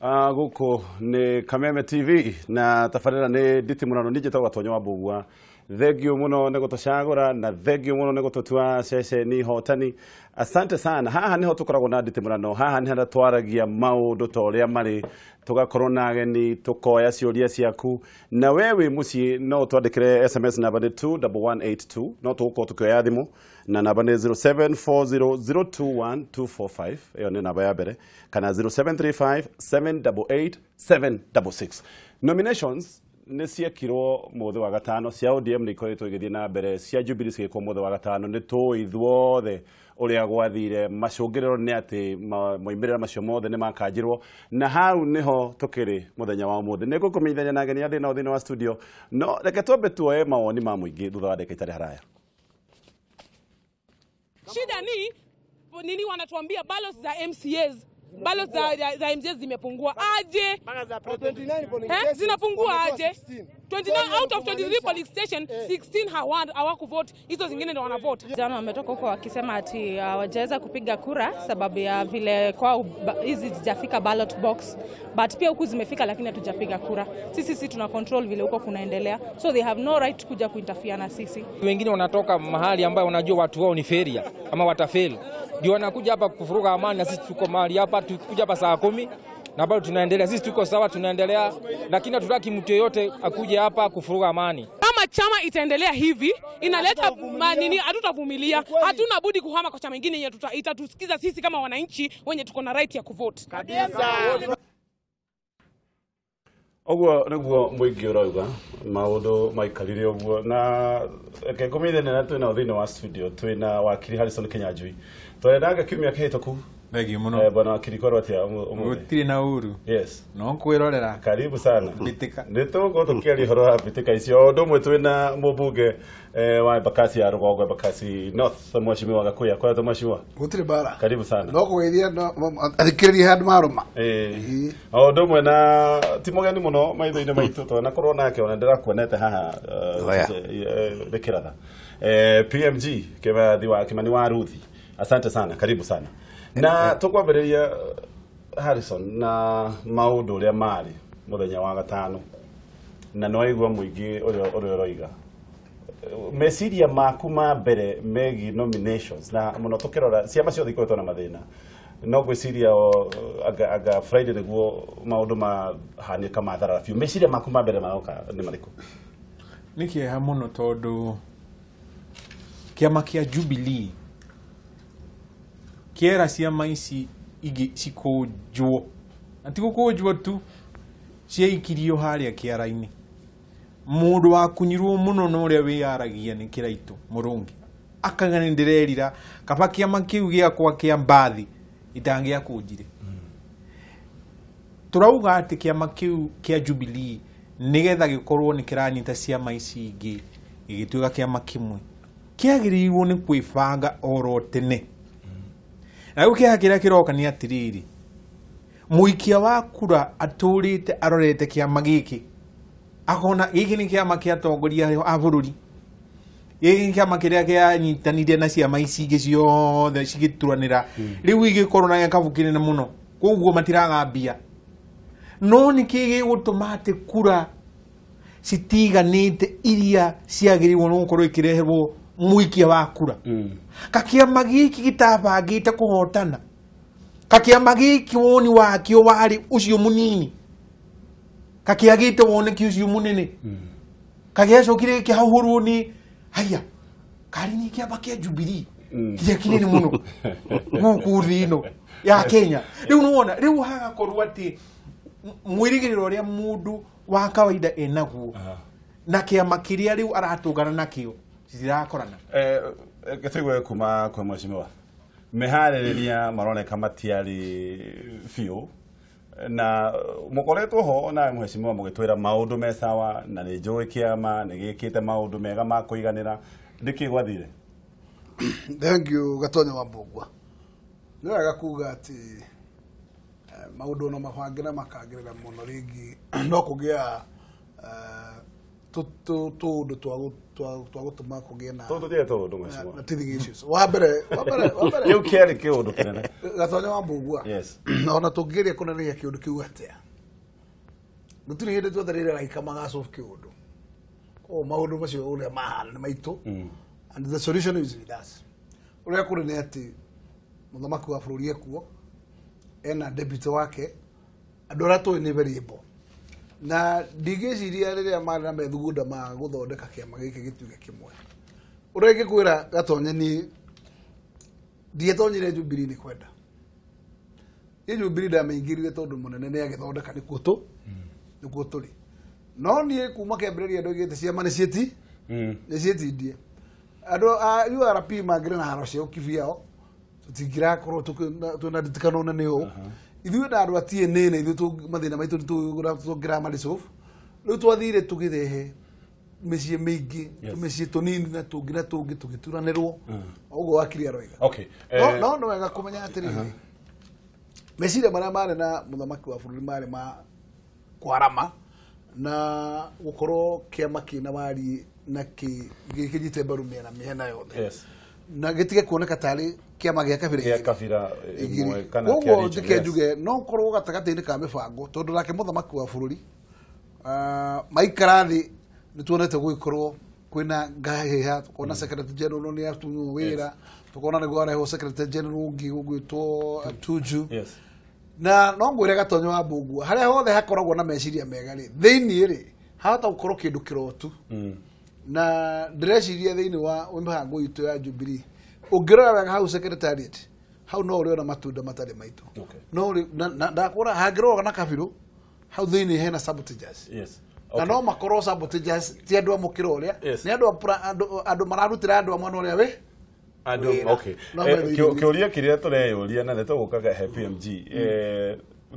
Gũkũ nĩ Kameme TV na tabarĩra nĩ nditimũrano ningĩ tagwo Gatonyo wa Mbugua. Thengio mũno nĩ gũtũcagũra na thengio mũno nĩ gũtũtua ceceni hotani. Asante sana. Haha nĩho tũkoragwo na nditimũrano, haha nĩ harĩa twaragia maũndũ ta ũrĩa marĩ, tũgakorwo na ageni, tũkoya ciũria ciaku, na we wĩ mũciĩ no ũtwandĩkĩre SMS namba nĩ 21182, no tũgũkorwo tũkĩoya thimũ na namba nĩ 0740021245, ĩyo nĩ namba ya mbere, kana 0735788766. Nominations nĩ ciekirwo mũthĩ wa gatano, cia ODM nĩ ikoretwo igĩthiĩ na mbere, cia Jubilee cigĩkwo mũthĩ wa gatano. Nĩ tũĩ ithuothe ũrĩa gwathire, macũngĩrĩro nĩ atĩ moimĩrĩra macio mothe nĩ makanjirwo, na hau nĩho tũkĩrĩ mũthenya wa ũmũthĩ. Nĩ ngũkũmenyithania na ageni a thĩna thĩinĩ wa studio, no reke twambe tuoe mawoni ma mũingĩ thutha wa ndagĩka itarĩ haraya. Shida ni nini? Wanatuambia ballots za MCAs, ballots za MCAs zimepungua aje? Eh, zinapungua aje? 29 out of 23 polling station, 16 hawakuvote, hizo zingine ndio wanavote. Jana wametoka huko wakisema ati hawajaweza kupiga kura sababu ya vile kwa hizi zijafika ballot box, but pia huku zimefika lakini hatujapiga kura. Sisi tuna control vile huko kunaendelea, so they have no right kuja kuinterfere na sisi. Wengine wanatoka mahali ambayo wanajua watu wao ni failure ama watafeli, ndio wanakuja hapa kufuruga amani, na sisi tuko mahali hapa, tukuja hapa saa 10 na bado tunaendelea. Sisi tuko sawa, tunaendelea, lakini hatutaki mtu yeyote akuje hapa kufuruga amani. Kama chama itaendelea hivi inaleta manini, hatutavumilia. Hatuna budi kuhama kwa chama kingine yenye itatusikiza sisi kama wananchi wenye tuko na right ya kuvote. Kabisa. Ũguo nĩguo mũingĩ ũrauga, maũndũ maikarire ũguo, na reke ngũmenyithanie na twĩna thĩinĩ wa studio twĩna wakiri Harrison Kinyanjui. Twarendaga kiumia kĩhĩtũku. Thengio mũno. Bwana wakiri, korwo atĩa ũmũthĩ? Gũtirĩ na ũru. Yes. No kwĩrorera. Karibu sana. Mbĩtĩka. Nĩ tũgũkorwo tũkĩaria ũhoro wa mbĩtĩka icio. O ũndũ ũmwe twĩna mũmbunge wa Embakasi ya rũgongo, Embakasi North, Mheshimiwa Gakuya. Kwa mheshimiwa. Gũtirĩ mbara. Karibu sana. No kũgeithia athikĩrĩria handũ marũma. O ũndũ ũmwe na ti mũgeni mũno maitho-inĩ maitũ, twanakorwo nake ona ndĩrakuonete haha rĩkĩratha. PMG Kĩmathi wa Kimani wa Ruthi. Asante sana, karibu sana. Na tũkwambĩrĩria Harrison na maũndũ ũrĩa marĩ mũthenya wa gatano, na no waigua mũingĩ ũrĩa ũroiga. Meciria maku ma mbere megiĩ nominations, na mũno tũkĩrora ciama ciothe ikoretwo na mathĩna, no ngwĩciria anga Friday nĩguo maũndũ mahanĩka matharara biũ. Meciria maku ma mbere maroka nĩ marĩkũ? Nĩ kĩeha mũno tondũ kĩama kĩa Jubilee kĩera ciama ici ingĩ cikũnjwo, na ti gũkũnjwo tu, ciaikirio harĩa kĩara-inĩ. Mũndũ wakunyirwo mũno na ũrĩa wĩyaragia nĩ Kĩraitũ Mũrũngi, akauga nĩ ndĩrerira kaba kĩama kĩu gĩakwa kĩa mbathi itangĩakũnjire. Tũrauga atĩ kĩama kĩu kĩa Jubilee nĩgetha gĩkorwo nĩ kĩranyita ciama ici ingĩ gĩgĩtuĩka kĩama kĩmwe, kĩagĩrĩirwo nĩ kwĩbanga oro tene. Na rĩu kĩeha kĩrĩa kĩroka nĩ atĩrĩrĩ, mũikia wa kura atũrĩte arorete kĩama gĩkĩ, akona gĩkĩ nĩ kĩama kĩa atongoria a bũrũri, gĩkĩ nĩ kĩama kĩrĩa kĩanyitanire na ciama ici ingĩ ciothe cigĩturanĩra, rĩu igĩkorwo na gĩkabu kĩnene mũno, koguo matiragambia. No nĩkĩ gĩgũtũma atĩ kura citiganĩte iria ciagĩrĩirwo nĩ gũkorwo ikĩreherwo mũikia wa kura? Kakĩama gĩkĩ gĩtabangĩte kũhotana, kakĩama gĩkĩ woni wakĩo warĩ ũcio mũnini, kakĩagĩte woneki ũcio mũnene, kagĩacokire gĩkĩhahũrwo nĩ haya karĩ nĩ kĩama kĩa Jubilee kĩrĩa kĩnene mũno gũkũ thĩ ĩno ya Kenya. Rĩu nĩwona, rĩu hagakorwo atĩ mwĩrĩgĩrĩro ũrĩa mũndũ wa kawaida enaguo na kĩama kĩrĩa rĩu aratũngana nakĩo citirakorana. Gĩtũigue kuma kwĩ mheshimiwa, mĩharĩrĩria maroneka matiarĩ biũ, na mũkoretwo ho na mheshimiwa mũgĩtwĩra maũndũ me sawa, na nĩ njũĩ kĩama nĩ gĩkĩte maũndũ mega ma kũiganĩra, nĩkĩ gwathire? Thank you Gatonyo wa Mbugua. Nĩ wega kuga atĩ maũndũ no mabangĩra makagĩrĩra mũno, rĩngĩ no kũgĩa tũũndũ twa gũtũma kũgĩe na tũndũ tũtirĩ tũũndũ mheshimiwa na teething issues. Wa mbere kĩu kĩarĩ kĩũndũ kĩnene Gatonya wa Mbugua. Yes. Ona tũngĩgeria kũneneria kĩũndũ kĩu atĩa, gũtirĩ hĩndĩ twetereire araika magasolve kĩũndũ. O maũndũ macio ũrĩa mahana nĩ maitũ, and the solution is with us. Ũrĩa kũrĩ nĩ atĩ mũthamaki wa bũrũri ekuo, ena deputy wake, andũ arĩa tũĩ nĩ very able. Na ndigĩciria rĩrĩa marĩ na methugunda ma gũthondeka kĩama gĩkĩ gĩtuĩke kĩmwe. Ũrĩa ingĩkwĩra Gatonye ni ndietonyire Jubilee nĩ kwenda. Niĩ Jubilee ndamĩingĩrire tondũ mũnene nĩ agĩthondeka nĩkuo tũ nĩkuo tũrĩ. No niĩ kuma kĩambĩrĩria ndoigĩte ciama nĩ ciĩti nĩ ciĩtindie. Andũ a URP mangĩrĩ na haro cia ũkibiao tũtingĩrakorwo twĩna nditikano nene ũũ. Ithuĩ na andũ a TNA na ithuĩ mathĩna maitũ tũngĩramaresolve. Rĩu twathire tũgĩrehe mĩciĩ mĩingĩ, tũmĩciĩ tũnini na tũngĩ na tũngĩ tũgĩturanĩrwo. Ũguo wakiri aroiga. Okay. No nĩ wega kũmenya atĩrĩrĩ, meciria marĩa marĩ na mũthamaki wa bũrũri marĩ ma kwarama na gũkorwo kĩama kĩna wariĩ na kĩnyite mbaru mĩena mĩena yothe. Yes. Na gĩtige kuoneka tarĩ kĩama gĩa kabira gĩa kabira ĩmwe kana kĩa koguo region. Njĩke njuge no korwo gatagatĩ-inĩ ka mĩbango tondũ nake mũthamaki wa bũrũri maikara thĩ nĩ tuonete gũgĩkorwo kwĩna ngahĩha, tukona secretary general nĩ atunywo wĩra, tukona nĩguo arehwo secretary general ũngĩ ũgwĩtwo Tuju. Yes. Na no ngwĩre Gatonyo wa Mbugua harĩa hothe hakoragwo na meciria mega rĩ, thĩinĩ rĩ hahota gũkorwo kĩndũ kĩrotu. Na ndĩreciria thĩinĩ wa mĩbango itũ ya Jubilee ũngĩrora wega hau secretariat hau no ũrĩona matunda matarĩ maitũ. Okay. No ndakwĩra hangĩrorwo na kabirũ hau thĩinĩ hena sabotagers. Yes. Na no makorwo sabotagers ti andũ a mũkĩra ũrĩa, Yes. nĩ andũ mararutĩra andũ a mwena ũrĩa wĩ andũ. Okay. No methe Kĩũria kĩrĩa tũreyũria na nĩtũgũkaga he PMG,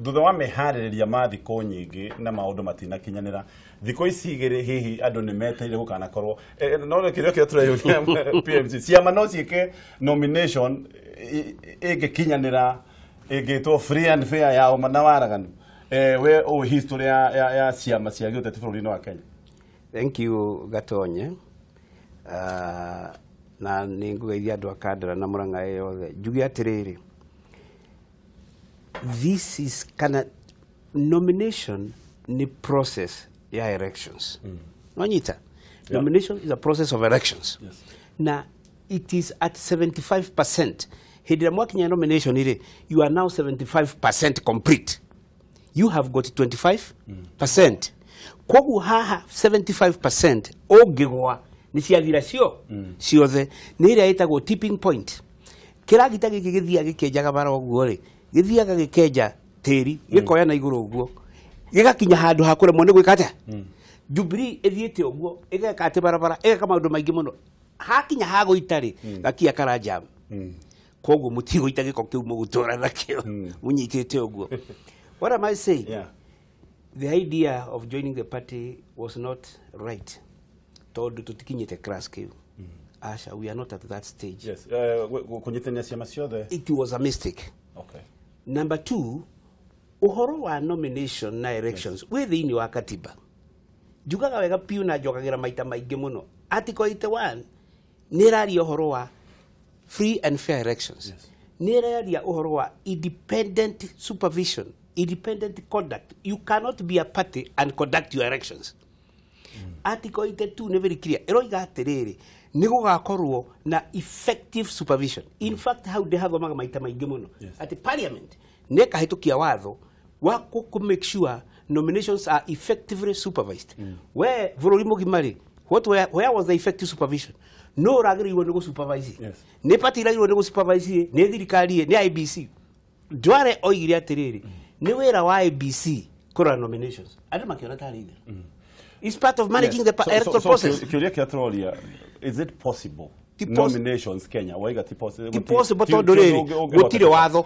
thutha wa meharĩrĩria ma thikũ nyingĩ na maũndũ matinakinyanĩra thikũ ici igĩrĩ hihi andũ nĩ meteire gũkanakorwo no kĩrĩa kĩrĩa tũreyũria PMG, ciama no ciĩke nomination ĩngĩkinyanĩra ĩngĩtwo free and fair ya ũma na waraganu. We ũĩ history ya ciama cia gĩũteti bũrũri-inĩ wa Kenya. Thank you Gatonye. Na nĩ ngũgeithia andũ a Kandara na Mũrang'a yothe. Njuge atĩrĩrĩ, this is kana nomination ni process ya elections. Nwanyita? Yeah. Nomination is a process of elections. Yes. Na it is at 75%. Hĩndĩ ĩrĩa mwakinya nomination ĩrĩ, you are now 75% complete. You have got 25%. Koguo haha 75% ũngĩgwa nĩ ciathira cio ciothe. Nĩ ĩrĩa ĩtagwo tipping point. Kĩragita gĩkĩ gĩthiaga gĩkĩenjaga bara ũguo rĩ, gĩthiaga gĩkenja tĩri, gĩkoya na igũrũ ũguo, gĩgakinya handũ ha kũremwo nĩ gwĩka atĩa. Jubilee ĩthiĩte ũguo, ĩgeka atĩ barabara, ĩgeka maũndũ maingĩ mũno. Hakinya ha gũita rĩ, gakia kara jam. Koguo mũtigũita gĩko kĩu mũgũtũra nakĩo, mũnyitĩte ũguo. What am I saying? Yeah. The idea of joining the party was not right. Tondũ tũtikinyĩte class kĩu. Asha, we are not at that stage. Yes. Kũnyitania ciama ciothe. It was a mistake. Okay. Number two, ũhoro wa nomination na elections wĩ thĩinĩ wa katiba. Njugaga wega piũ na njokagĩra maita maingĩ mũno. Article 81 nĩ ĩraria ũhoro wa free and fair elections. Yes. Nĩ ĩraria ũhoro wa independent supervision, independent conduct. You cannot be a party and conduct your elections. Article 82 nĩ very clear. Ĩroiga atĩrĩrĩ, nĩ gũgakorwo na effective supervision. In fact, hau ndĩhathomaga maita maingĩ mũno. Yes. Atĩ parliament nĩ ĩkahĩtũkia watho wa kũ make sure nominations are effectively supervised. We bũrũri mũgima rĩ, where was the effective supervision? No ũragĩrĩirwo nĩ gũ-supervise. Yes. Nĩ party ĩragĩrĩirwo nĩ gũ-supervise, nĩ thirikari, nĩ IEBC. Duale oigire atĩrĩrĩ, nĩ wĩra wa IEBC kũrora nominations. Andũ makĩona tarĩ itherũ. It's part of managing Yes. the electoral process. Kĩũria kĩrĩa tũroria, is it possible? Ti Nominations Kenya, waiga ti possible. Ti possible tondũ rĩrĩ, gũtirĩ watho.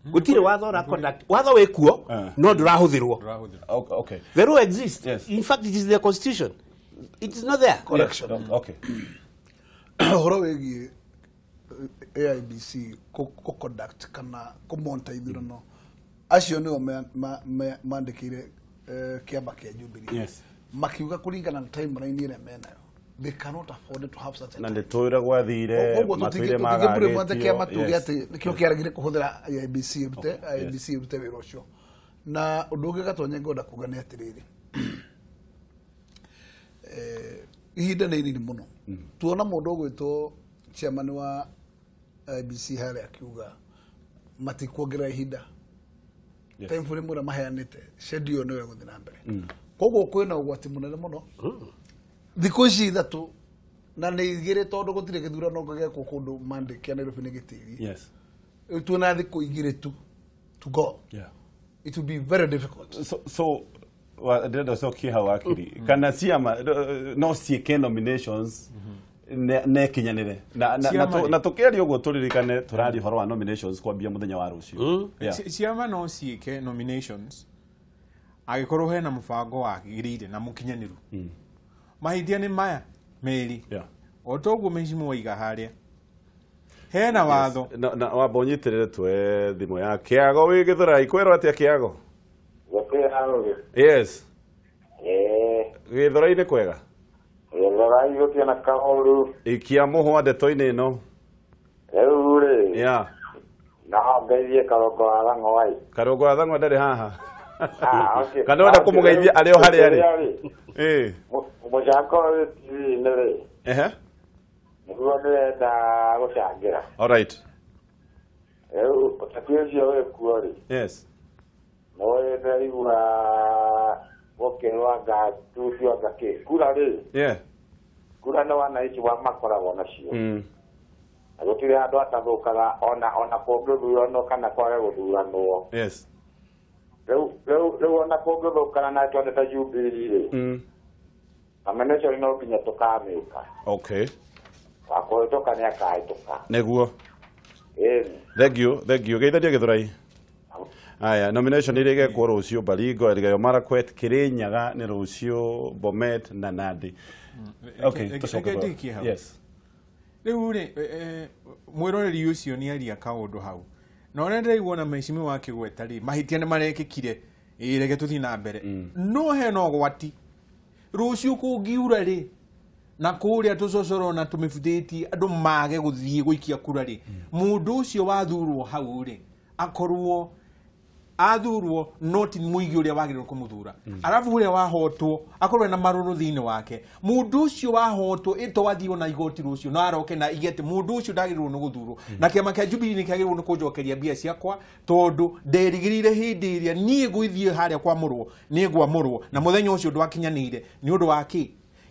Gũtirĩ watho ũra conduct. Watho wĩ kuo, no ndũrahũthĩrwo. Okay. The law exists. Yes. In fact, it is the constitution. It is not there. Correction. Yes. Okay. Ũhoro wĩgiĩ AIBC kũ conduct kana kũ monitor ithurano, acio nĩo mandĩkĩire kĩama kĩa Jubilee. Yes. Makiuga kũringana na timeline ĩrĩa menayo, they cannot afford to have such a na nĩ tũĩra gwathire matwire magarĩtio kĩama tuge atĩ nĩkĩo kĩaragire kũhũthĩra IEBC ĩrute IEBC ĩrute wĩra ũcio. Na ũndũ ũngĩ Gatonye ngwenda kuga nĩ atĩrĩrĩ, ihinda nĩ inini mũno. Tuona mũndũ ũgwĩtwo chairman wa IEBC harĩa akiuga matikuongerera ihinda. Time frame ũrĩa maheanĩte schedule nĩyo ĩgũthiĩ na mbere. Koguo kwĩna ũgwati mũnene mũno thikũ ici ithatũ na nĩ igĩrĩ tondũ gũtirĩ gĩthurano gĩgekwo kũndũ Monday kĩa Nairobi nĩ gĩtĩri. Yes. Rĩu tuona thikũ igĩrĩ tu to go. Yeah. It will be very difficult. So ndĩrenda cokie hau akiri kana ciama no ciĩke nominations nekinyanĩre na tũkĩaria ũguo tũririkane tũraria ũhoro wa nominations kwambia mũthenya wa rũciũ. Ciama no ciĩke nominations angĩkorwo hena mũbango wagĩrĩire na mũkinyanĩru. Mahĩtia nĩ maya merĩ. O toguo mheshimiwa waiga harĩa hena watho na wamba ũnyitĩrĩre twe thimũ ya Kĩago wĩ Gĩthũrai. Kwĩrwo atĩa Kĩago? Yes. Gĩthũrai-inĩ kwega? Gĩthũrai gũtirĩ na kaũru. Ikia mũhwa ndeto-inĩ ĩno. Rĩu rĩ. Yeah. No ngeithie Karũngo wa Thang'wa. Karũngo wa Thang'wa ndarĩ haha. Kana wenda kũmũgeithia arĩ o harĩa arĩ. Ĩĩ. Mũcango wĩ TV-inĩ rĩ. Ehe. Nĩguo ndĩrenda gũcangĩra. All right. Rĩu ũteti ũcio wĩ kuo rĩ. Yes. No ndĩraigua gũkĩrwo anga tucio anga kĩ. Kura rĩ. Yeah. Kura nĩ wananchi wa makoragwo nacio. Na gũtirĩ handũ hatathũkaga ona kũngĩthuranwo kana kwage gũthuranwo. Yes. Rĩu ona kũngĩthũkana na tuone ta Jubilee rĩ. Nomination no nginya tũkamĩka. Okay. Wa kũhĩtũka nĩ akahĩtũka. Nĩguo. Ĩni. Thank you, thank you. Geitharia Gĩthũrai. Aya, nomination iria igekwo rũciũ Baringo, Elgeyo Marakwet, Kirinyaga nĩ rũciũ, Bomet na Nandi. Okay, tũcoke. Yes. Rĩu rĩ mwĩroreri ũcio nĩ aria kaũndũ hau. Na ũrĩa ndĩraigua na mheshimiwa akĩgweta rĩ, mahĩtia nĩ marekĩkire, ĩĩ reke tũthiĩ na mbere. No hena ũgwati. Rũciũ kũngiura rĩ, na kũrĩa tũcocoro na tũmĩbutĩtie andũ mage gũthiĩ gũikia kura rĩ, mũndũ ũcio wathurwo hau rĩ, akorwo athurwo no ti mũingĩ ũrĩa wagĩrĩirwo kũmũthura. Arabu ũrĩa wahotwo akorwo ena marũrũ thĩinĩ wake. Mũndũ ũcio wahotwo ĩto athiĩ na igoti rũciũ no aroke na ige atĩ mũndũ ũcio ndagĩrĩirwo nĩ gũthurwo. Na kĩama kĩa Jubilee nĩ kĩagĩrĩirwo nĩ kũnjokeria mbia ciakwa tondũ nderĩgĩrĩire hĩndĩ ĩrĩa niĩ ngũthiĩ harĩa kwamũrwo nĩ ngwamũrwo na mũthenya ũcio ndwakinyanĩire nĩ ũndũ wa kĩ?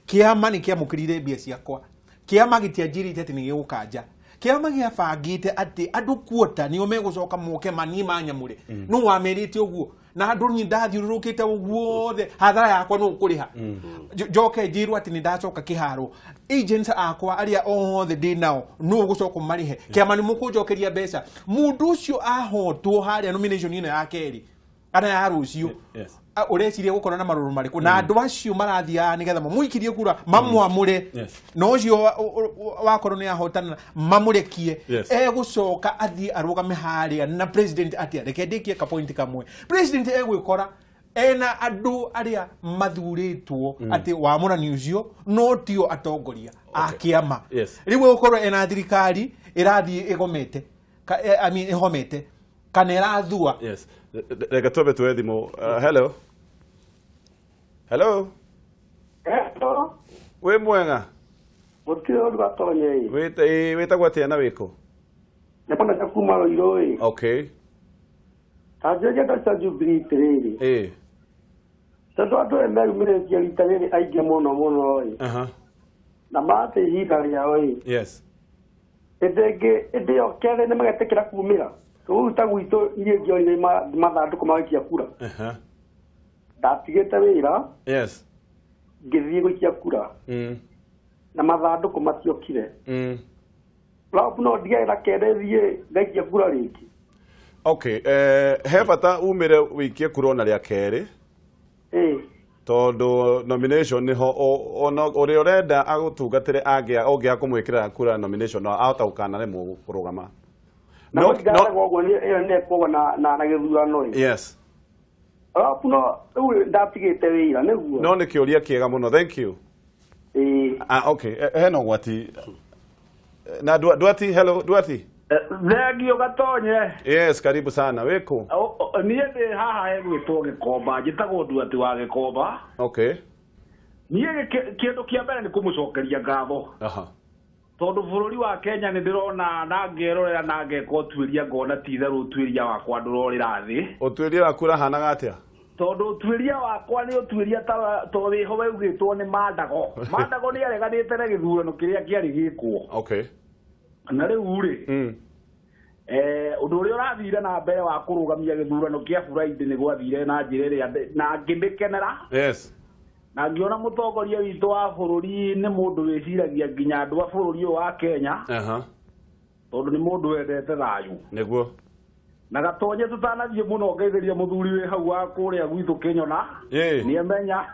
Kĩama nĩ kĩamũkĩrire mbia ciakwa. Kĩama gĩtianjĩrĩte atĩ nĩ gĩgũkanja. Kĩama gĩabangĩte atĩ andũ kuota nĩo megũcoka moke mani manyamũre. No wamerĩte ũguo na andũ niĩ ndathiũrũrũkĩte ũguothe hathara yakwa no ũkũrĩha. Njoke njĩrwo atĩ nĩ ndacoka kĩharo. Agents akwa arĩa othe ndĩ nao no ũgũcoka ũmarĩhe. Kĩama nĩ mũkũnjokeria mbeca. Mũndũ ũcio ahotwo harĩa nomination ĩno ya kerĩ kana ya rũciũ. Ũreciria gũkorwo na marũrũ marĩkũ na andũ acio marathiaga nĩgetha mamũikirie kura mamwamũre na ũcio wakorwo nĩ ahotana mamũrekie egũcoka athiĩ arũgame harĩa na president atĩa. Reke ndĩkie ka point kamwe. President egwĩkora ena andũ arĩa mathurĩtwo atĩ wamũrani ũcio no tio atongoria a kĩama. Rĩu egũkorwo ena thirikari ĩrathiĩ ĩgomete, I mean ĩhomete kana ĩrathua. Yes. Reke twambe tuoe thimũ. Hello. Hello. Hello. Wĩ mwega? Gũtirĩ ũndũ Gatonye. Wĩtagwo atĩa na wĩkũ? Nĩ Boneka kuma Ruiru ĩ. Okay. Ta njĩke ta Jubilee atĩrĩrĩ. Ĩĩ. Tondũ andũ aya meyumĩrĩtie rita rĩrĩ aingĩ mũno mũno ĩ. Aha. Na mate ihinda rĩao ĩ. Yes. Hĩndĩ ĩngĩ hĩndĩ ĩyo kerĩ nĩ magetĩkĩra kumĩra. Rĩu ta gwitũ niĩ ngĩorire mathandũkũ ma gũikia kura. Aha. Ndatigĩte wĩra. Yes. Ngĩthiĩ gũikia kura. Na mathandũkũ matiokire. Rabu no ndigagĩra kerĩ thiĩ ngaikia kura rĩngĩ. Okay, he bata umire wikie kura ona rĩa kerĩ. Ĩĩ. Tondũ nomination nĩho ona ũrĩa ũrenda agũtungatĩre ũngĩaga kũmwĩkĩra kura nomination no ahota gũkanaremwo kũrũgama. No, no. Na gĩthurano. Yes. Arabu no rĩu ndatigĩte wĩra nĩguo. No nĩ kĩũria kĩega mũno, thank you. Okay, hena ũgwati na Duati, hello Duati. Thengio Gatonye. Yes, karibu sana. Wĩkũ? Niĩ ndĩ haha hegwĩtwo Gĩkomba, njĩtagwo Duati wa Gĩkomba. Okay. Niĩ kĩndũ kĩa mbere nĩ kũmũcokeria ngatho. Aha. Tondũ bũrũri wa Kenya nĩ ndĩrona na ngerorera na ngeka ũtuĩria ngona ti itherũ ũtuĩria wakwa ndũrorĩra thĩ. Ũtuĩria waku ũrahanaga atĩa? Tondũ ũtuĩria wakwa nĩ ũtuĩria ta wĩho weugĩtwo nĩ Mandago. Mandago nĩ areganĩte na gĩthurano kĩrĩa kĩarĩ gĩkwo. Okay. Na rĩu rĩ, ũndũ ũrĩa ũrathire na mbere wa kũrũgamia gĩthurano kĩa Friday nĩ gwathire na njĩra ĩrĩa na ngĩmĩkenera. Yes. Na ngĩona mũtongoria witũ wa bũrũri nĩ mũndũ wĩciragia nginya andũ a bũrũri ũyũ wa Kenya. Tondũ nĩ mũndũ wendete thayũ. Nĩguo. Na Gatonye tũtanathiĩ mũno ngeithĩria mũthuri wĩ hau wa kũrĩa gwitũ Kĩnyona. Nĩ emenya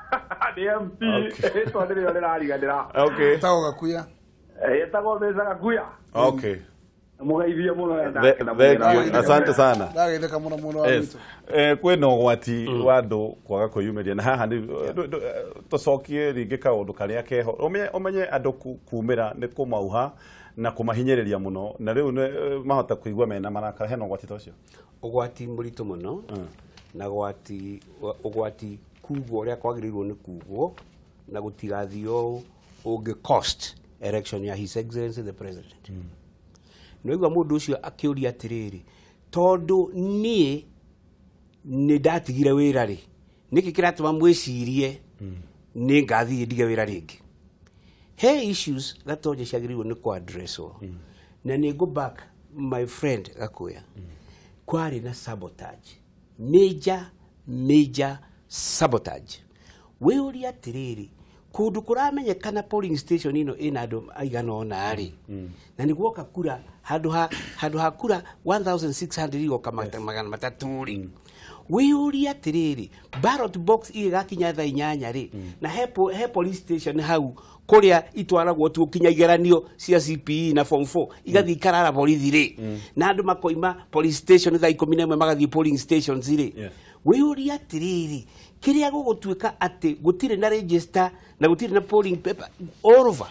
nĩ MP rĩtwa nĩrĩo rĩrariganĩra. Okay. Etagwo Gakuya. Etagwo Mesa Gakuya. Okay. Mũgeithie mũno. Thank you. Asante sana. Ndageithĩka mũno mũno wa gwitũ. Kwĩna ũgwati wa andũ kwaga kwĩyumĩria na haha tũcokie rĩngĩ kaũndũ karĩa keho. Ũmenye andũ kumĩra nĩ kũmauha na kũmahinyĩrĩria mũno na rĩu mahota kũigua mena marakara. Hena ũgwati ta ũcio? Ũgwati mũritũ mũno na ũgwati kugwo ũrĩa kwagĩrĩirwo nĩ kugwo na gũtigathiĩ ũngĩ cost election ya His Excellency the President. Nĩwaigua mũndũ ũcio akĩũria atĩrĩrĩ, tondũ niĩ nĩ ndatigire wĩra rĩ, nĩkĩ kĩratũma mwĩcirie nĩ ngathiĩ ndige wĩra rĩngĩ? He issues Gatonye ciagĩrĩirwo nĩ kũ-addresswo. Na nĩ go back my friend Gakuya. Kwarĩ na sabotage. Major, major sabotage. Wĩũrie atĩrĩrĩ, kũndũ kũramenyekana polling station ĩno ĩna andũ aigana ũna rĩ, na nĩ guoka kura handũ ha kura 1600 igoka 300 rĩ. Wĩyũrie atĩrĩrĩ, ballot box igĩgakinya thaa 8 rĩ, na he police station hau kũrĩa itwaragwo tu kinya igeranio cia CPE na form 4 igathiĩ ikarara borithi rĩ, na andũ makoima police station thaa 11 magathiĩ polling stations rĩ. Wĩyũrie atĩrĩrĩ, kĩrĩa gũgũtuĩka atĩ gũtirĩ na register na gũtirĩ na polling paper all over.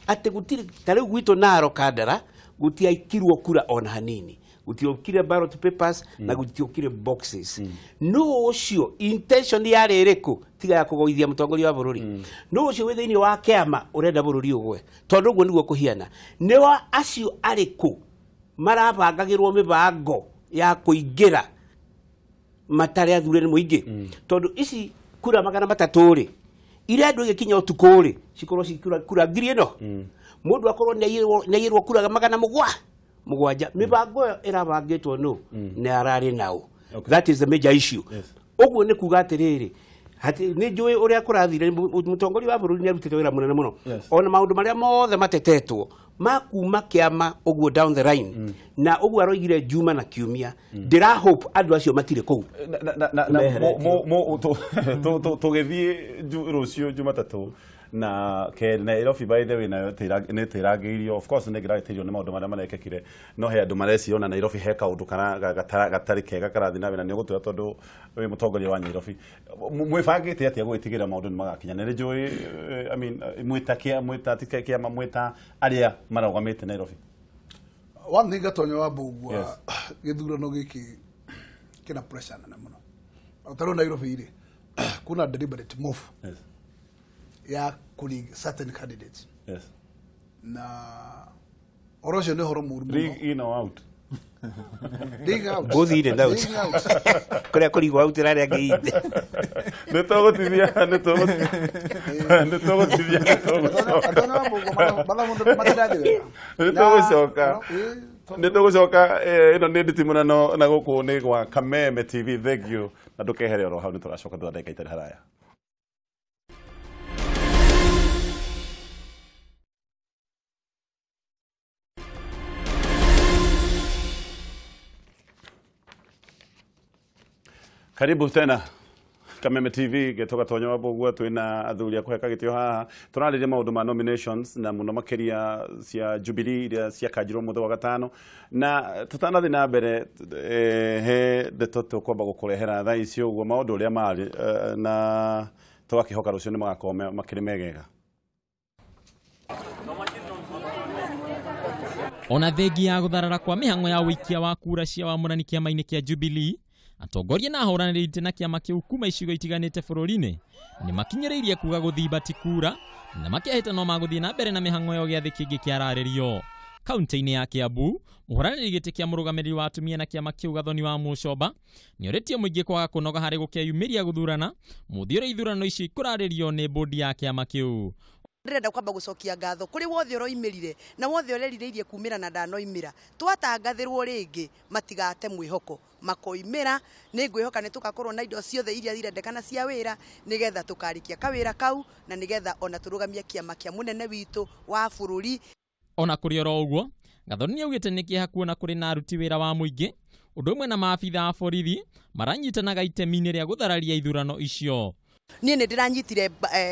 Atĩ gũtirĩ ta rĩu gwitũ Narok Kandara gũtiaikirwo kura ona hanini, gũtiokire ballot papers na gũtiokire boxes. No ũcio intention yarĩ ĩrĩkũ tiga ya kũgũithia mũtongoria wa bũrũri? No ũcio wĩ thĩinĩ wa kĩama ũrenda bũrũri ũgwe, tondũ ũguo nĩguo kũhiana. Nĩ wa acio arĩkũ marabangagĩrwo mĩbango ya kũingĩra matarĩ athure nĩ mũingĩ? Tondũ ici kura 300 rĩ, iria andũ igĩkinya ũtukũ rĩ, cikorwo ci kura 1000 ĩno, mũndũ akorwo nĩ aiyĩrwo kura 700. Mĩbango ĩyo ĩrabangĩtwo nũ nĩ ararĩ nao. That is the major issue. Ũguo nĩ kuga atĩrĩrĩ, nĩ njũĩ ũrĩa kũrathire, mũtongoria wa bũrũri nĩ arutĩte wĩra mũnene mũno. Ona maũndũ marĩa mothe matetetwo makuma kĩama ũguo down the line, na ũguo aroigire Juma na Kiumia, ndĩra hope andũ acio matirĩ kũu. Tũgĩthiĩ rũciũ Jumatatũ na Nairobi by the way nayo nĩ ĩtĩrangĩirio. Of course nĩ ĩngĩragĩtĩirio nĩ maũndũ marĩa marekĩkire, no he andũ mareciona na Nairobi he kaũndũ gatarĩ kega karathiĩ na mbere, na nĩ ũgũtwĩra tondũ wĩ mũtongoria wa Nairobi. Mwĩbangĩte atĩa gũgĩtigĩrĩra maũndũ nĩ magakinya? Nĩ njũĩ, I mean, mwĩta kĩama, mwĩta arĩa marũgamĩte Nairobi. One thing Gatonye wa Mbũgua, gĩthurano gĩkĩ kĩna pressure nene mũno. Ta rĩu Nairobi rĩ, kuna deliberate move ya kũrig certain candidates. Na ũhoro ũcio nĩ ũhoro mũũru mũno. Rig in or out? Rig out. Both in and out. Rig out. Kũrĩa kũrigwo out na arĩa angĩ in. Nĩ tũgũtithia, nĩ tũgũtithia, nĩ tũgũcoka. Nĩ tũgũcoka. Ĩno nĩ nditimũrano na gũkũ nĩ gwa Kameme TV. Thank you. Na ndũkehere oro hau, nĩ tũracoka thutha ndagĩka itarĩ haraya. Karibu tena. Kameme TV getoka tonya wa Mbũgua twina athuri a kũheka gĩtĩo haha tũrarĩria maũndũ ma nominations na mũno makĩria cia Jubilee iria ciakanjirwo mũthenya wa gatano na tũtanathiĩ na mbere he ndeto tũkwamba gũkũrehera thaa ici ũguo maũndũ ũrĩa marĩ na tũgakĩhoka rũciũ nĩ magakorwo makĩrĩ megega. Ona thengi ya gũtharara kwa mĩhang'o ya ũikia wa kura cia wamũrani kĩama-inĩ kĩa Jubilee, atongoria na ahũranĩri itĩ na kĩama kĩu kuma icigo itiganĩte bũrũri-inĩ nĩmakinyĩrĩirie kuga gũthimba ti kura na makehĩta no magũthiĩ na mbere na mĩhang'o yao gĩathĩ kĩngĩ kĩararĩrio. Kaunti-inĩ ya Kiambu, mũhũranĩri gĩtĩ kĩa mũrũgamĩrĩri wa atumia na kĩama kĩu Gathoni wa Mũcomba nĩorĩtie mũingĩ kwaga kũnoga harĩ gũkeyumĩria gũthurana mũthia ũrĩa ithurano icio ikũrarĩrio nĩ bũndi ya kĩama kĩu. Ndĩrenda kwamba gũcokia ngatho kũrĩ wothe ũroimĩrire na wothe ũrerirĩirie kumĩra na ndanoimĩra. Twatangathĩrwo rĩngĩ matigate mwĩhoko makoimĩra. Nĩ ngwĩhoka nĩ tũgakorwo na indo ciothe iria irendekana cia wĩra nĩgetha tũkarĩkia kawĩra kau na nĩgetha ona tũrũgamie kĩama kĩa mũnene witũ wa bũrũri. Ona kũrĩ oro ũguo, Gathoni nĩaugĩte nĩ kĩeha kuona kũrĩ na aruti wĩra wa mũingĩ ũndũ ũmwe na maabitha a borithi maranyitanaga itemi-inĩ rĩa gũthararia ithurano icio. Niĩ nĩ ndĩranyitire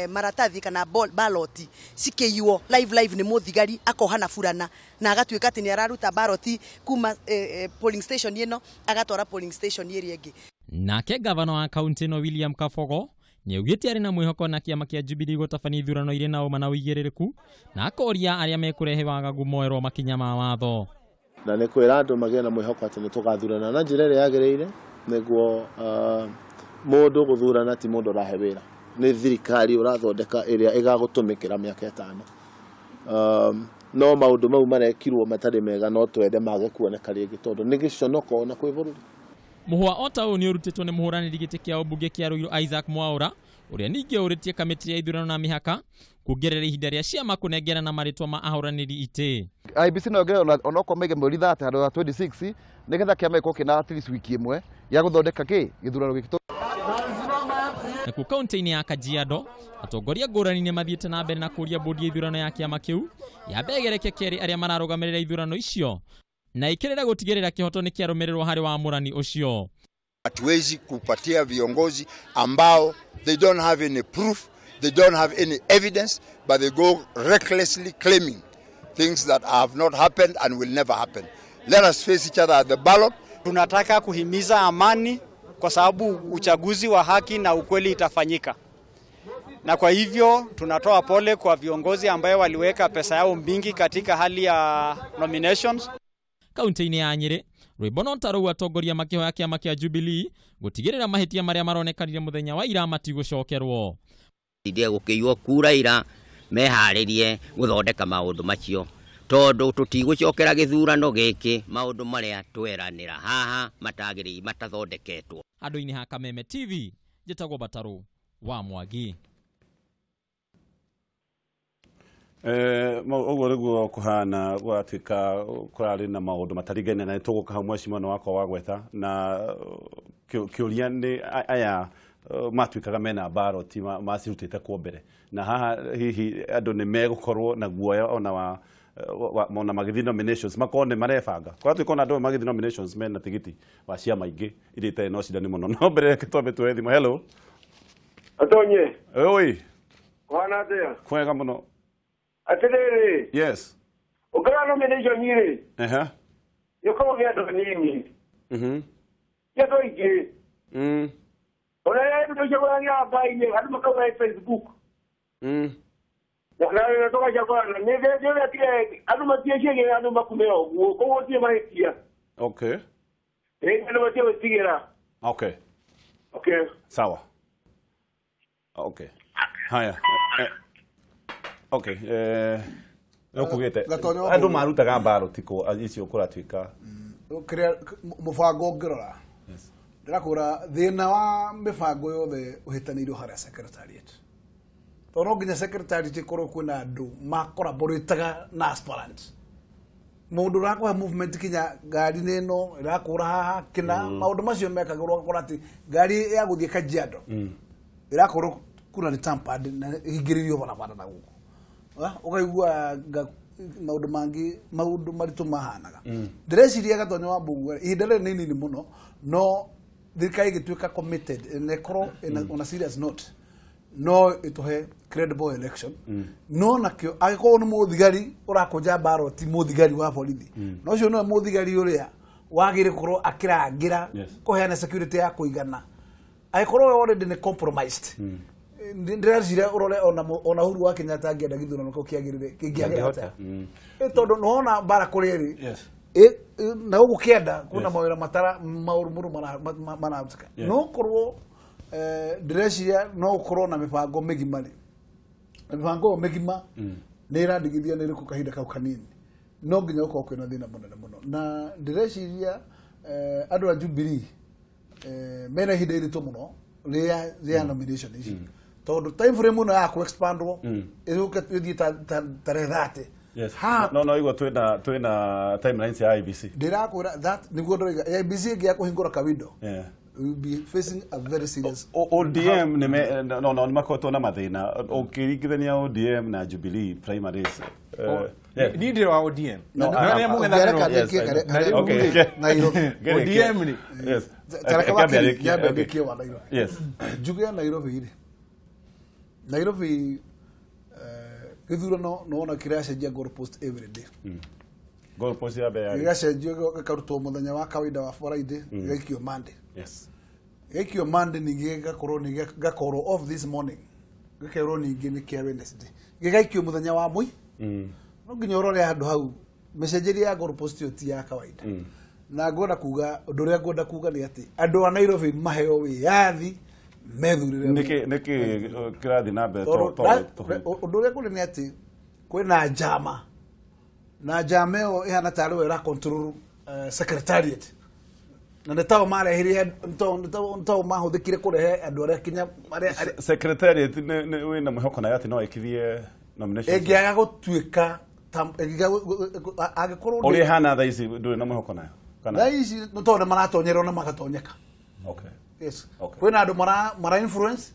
maratathi kana ballot cikĩiywo live nĩ mũthigari akoha na burana na agatuĩka atĩ nĩ araruta ballot kuma polling station ĩno agatwara polling station ĩrĩa ĩngĩ. Nake gavana wa kaunti ĩno William Kabogo nĩaugĩte arĩ na mwĩhoko na kĩama kĩa Jubilee gũtabania ithurano irĩ na ũma na ũigĩrĩrĩku na akoria arĩa mekũrehe wagagu moerwo makinya ma watho. Na nĩ kwĩra andũ magĩe na mwĩhoko atĩ nĩ tũgathurana na njĩra ĩrĩa yagĩrĩire nĩguo mũndũ gũthurana ti mũndũ ũrahe wĩra, nĩ thirikari ũrathondeka ĩrĩa ĩgagũtũmĩkĩra mĩaka ĩtano. No maũndũ mau marekirwo matarĩ mega no twende mage kuoneka rĩngĩ tondũ nĩ gĩconoko ona kwĩ bũrũri. Mũhwa o ta ũyũ nĩ ũrutĩtwo nĩ mũhũranĩri gĩtĩ kĩa ũmbunge kĩa Ruiru Isaac Mwaura ũrĩa ningĩ ũrĩtie kamĩtĩ ya ithurano na mĩhaka kuongerera ihinda rĩa ciama kũnengerana marĩtwa ma ahũranĩri itĩ. IEBC no yongerere onokorwo maige mweri 30 handũ ha 26 nĩgetha kĩama gĩkorwo kĩna at least wiki ĩmwe ya gũthondeka kĩ gĩthurano gĩkĩ. Nakuo kaunti-inĩ ya Kajiado, atongoria ngũrani nĩ mathiĩte na mbere na kũũria bũndi ya ithurano ya kĩama kĩu yambe ĩgereke kerĩ arĩa mararũgamĩrĩra ithurano icio na ĩkĩrĩra gũtigĩrĩra kĩhoto nĩ kĩarũmĩrĩrwo harĩ wamũrani ũcio. Hatuwezi kupatia viongozi ambao they don't have any proof, they don't have any evidence, but they go recklessly claiming things that have not happened and will never happen. Let us face each other at the ballot. Tunataka kuhimiza amani kwa sababu uchaguzi wa haki na ukweli itafanyika. Na kwa hivyo tunatoa pole kwa viongozi ambayo waliweka pesa yao mingi katika hali ya nominations. Kaunti-inĩ ya Nyĩrĩ, rwĩmbo no ta rũu atongoria makĩhoya kĩama kĩa Jubilee gũtigĩrĩra mahĩtia marĩa maronekanire mũthenya wa ira matigũcokerwo. Ithie gũkĩiywo kura ira meharĩrie gũthondeka maũndũ macio tondũ tũtigũcokera gĩthurano gĩkĩ maũndũ marĩa tweranĩra haha matagĩrĩire matathondeketwo. Handũ-inĩ ha Kameme TV, njĩtagwo Batarũ wa Mwangi. Ũguo nĩguo kũhana gwatuĩka kũrarĩ na maũndũ mataringaine na nĩtũgũka hau mweci mwena wakwa wa gwetha na kĩũria nĩ aya matuĩkaga mena baroti macirutĩte kuo mbere na haha hihi andũ nĩ megũkorwo na guoya ona wa ona magĩthiĩ nominations makorwo nĩ marebanga kũratuĩka ona andũ magĩthiĩ nominations mena tigiti wa ciama ingĩ iria itarĩ na ũcindani mũno. No mbere reke twambe tuoe thimũ. Hello. Atonye. Oi. Kũhana atĩa? Kwega mũno. Atĩrĩrĩ. Yes. Ũngĩrora nomination rĩ. Ehe. Gĩkoragwo kĩa andũ anini. Ti andũ aingĩ. Ona rĩrĩa andũ tũcagũrania mbainĩ andũ makauga Facebook. Na tũgacagũrana nĩ andũ matieciagĩra andũ makumĩra ũguo koguo gũtirĩ mahĩtia. Okay. Ĩĩ andũ matirĩ gwĩtigĩra. Okay. Okay. Sawa. Okay. Haya. Okay, nĩũkugĩte andũ marutaga mbaroti kũ icio kũratuĩka kĩrĩa mũbango ũngĩrora ndĩrakwĩra thĩna wa mĩbango yothe ũhĩtanĩirio harĩa secretariat tondũ no nginya secretariat ĩkorwo kwĩna andũ makoraborĩtaga na aspirants mũndũ ũrakũhe movement kinya ngari-inĩ ĩno ĩrakũra haha kĩna maũndũ macio mekagĩrwo ũgakora atĩ ngari ya gũthiĩ Kajiado ĩrakorwo kura nĩ tampered na ĩhingĩrĩirio barabara na gũkũ ũkaigua maũndũ mangĩ maũndũ maritũ mahanaga. Ndĩreciria Gatonyo wa Mbũgua ihinda rĩrĩ nĩ inini mũno no Thirikari ĩgĩtuĩka committed na ĩkorwo on a serious note no ĩtũhe credible election. No nakĩo angĩkorwo nĩ mũthigari ũrakũnja ballot, mũthigari wa borithi, no ũcio nĩwe mũthigari ũrĩa wagĩrĩire gũkorwo akĩrangĩra kũheana security ya kũigana, angĩkorwo already nĩ compromised, ndĩreciria ũrore ona Uhuru wa Kenyatta angĩenda gĩthurano kĩu kĩagĩrĩre kĩngĩagĩra atĩa, tondũ nĩwona mbara kũrĩ ĩrĩ na gũkũ kĩenda kwĩna mawĩra matara maũru mũno mararutĩka. No korwo ndĩreciria no gũkorwo na mĩbango mĩgima rĩ, na mĩbango ĩyo mĩgima nĩ ĩrandigithia nĩ ĩrĩkũ kahinda kau kanini, no nginya gũkorwo kwĩna thĩna mũnene mũno. Na ndĩreciria andũ a Jubilee mena ihinda iritũ mũno rĩa nomination ici, tondũ time frame ĩno ya kũ expandwo ĩgũke ĩthiĩ tarehe 30. Yes. No igua twina timelines ya IBC. Ndĩrakwĩra that nĩguo ndĩroiga IBC ĩngĩaga kũhingũra ka window, we will be facing a very serious ODM no nĩ makoretwo na mathĩna ũkĩringithania ODM na Jubilee primaries. Niĩ ndĩ wa ODM. No, ODM ni. Yes. Yes. Njuge ya Nairobi rĩ, Nairobi gĩthurano nĩwona kĩracenjia goalpost every day. Goalpost ya mbere gĩgacenjio gĩkarutwo mũthenya wa kawaida wa Friday, gĩgaikio Monday. Yes. Gĩgaikio Monday, ningĩ gĩgakorwo nĩ gĩgakorwo off this morning, gĩkerwo ningĩ nĩ kĩa Wednesday, gĩgaikio mũthenya wa mũi. No nginya ũrore handũ hau mĩcenjerie ya goalpost ĩyo ti ya kawaida. Na ngwenda kuga ũndũ ũrĩa ngwenda kuga nĩ atĩ andũ a Nairobi maheo wĩyathi methurire. Nĩkĩ kĩrathiĩ na mbere? Ũndũ ũrĩa kũrĩ nĩ atĩ kwĩna njama, na njama ĩyo ĩhana tarĩ we ĩra control secretariat, na nĩ tao marehire, nĩ tao mahũthĩkire kũrehe andũ arĩa kinya secretariat nĩ wĩna mwĩhoko nayo atĩ no ĩkithie nomination ĩngĩaga gũtuĩka angĩkorwo ũrĩa ĩhana thaa ici ndũrĩ na mwĩhoko nayo kana thaa ici nĩ tondũ nĩ maratonyerwo na magatonyeka. Okay. Yes. Kwĩna andũ mara influence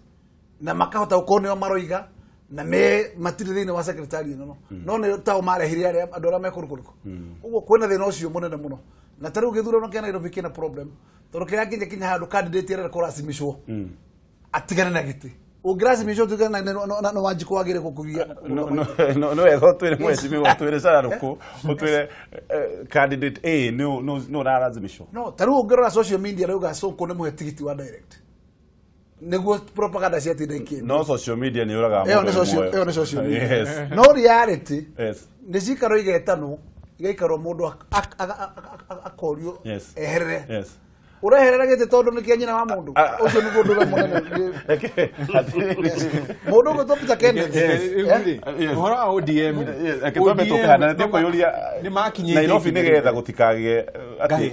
na makahota gũkorwo nĩo maroiga na me matirĩ thĩinĩ wa secretariat ĩno, no nĩ tao marehire arĩa andũ arĩa me kũndũ kũrĩkũ. Ũguo kwĩna thĩna ũcio mũnene mũno. Na ta rĩu gĩthurano kĩa Nairobi kĩna problem, tondũ kĩrĩa nginya kinya handũ candidate arenda kũracimicwo atigane na gĩtĩ. Ũngĩracimicwo ũtigane na Wanjikũ wagĩrĩire gũkũgia. No wega ũtwĩre mheshimiwa, ũtwĩre Sarah ũtwĩre candidate A no ũraracimicwo. No ta rĩu ũngĩrora social media rĩu Sonko nĩ mũhe tigiti wa direct nĩguo propaganda ciatinda ikĩendio. No social media nĩ yũragaga mũndũ. Ĩyo nĩ social media. No reality nĩ cikaro igetanwo igaikarwo mũndũ akorio eherere. Ũreherera gĩtĩ tondũ nĩ kĩa nyina wa mũndũ ũcio nĩguo ũndũ ũrĩa mũnene. Mũndũ ũgwĩtwo Peter Kenneth ũhoro wa ODM twambe tũkahana nĩtũkũyũria Nairobi nĩgetha gũtikagĩe atĩ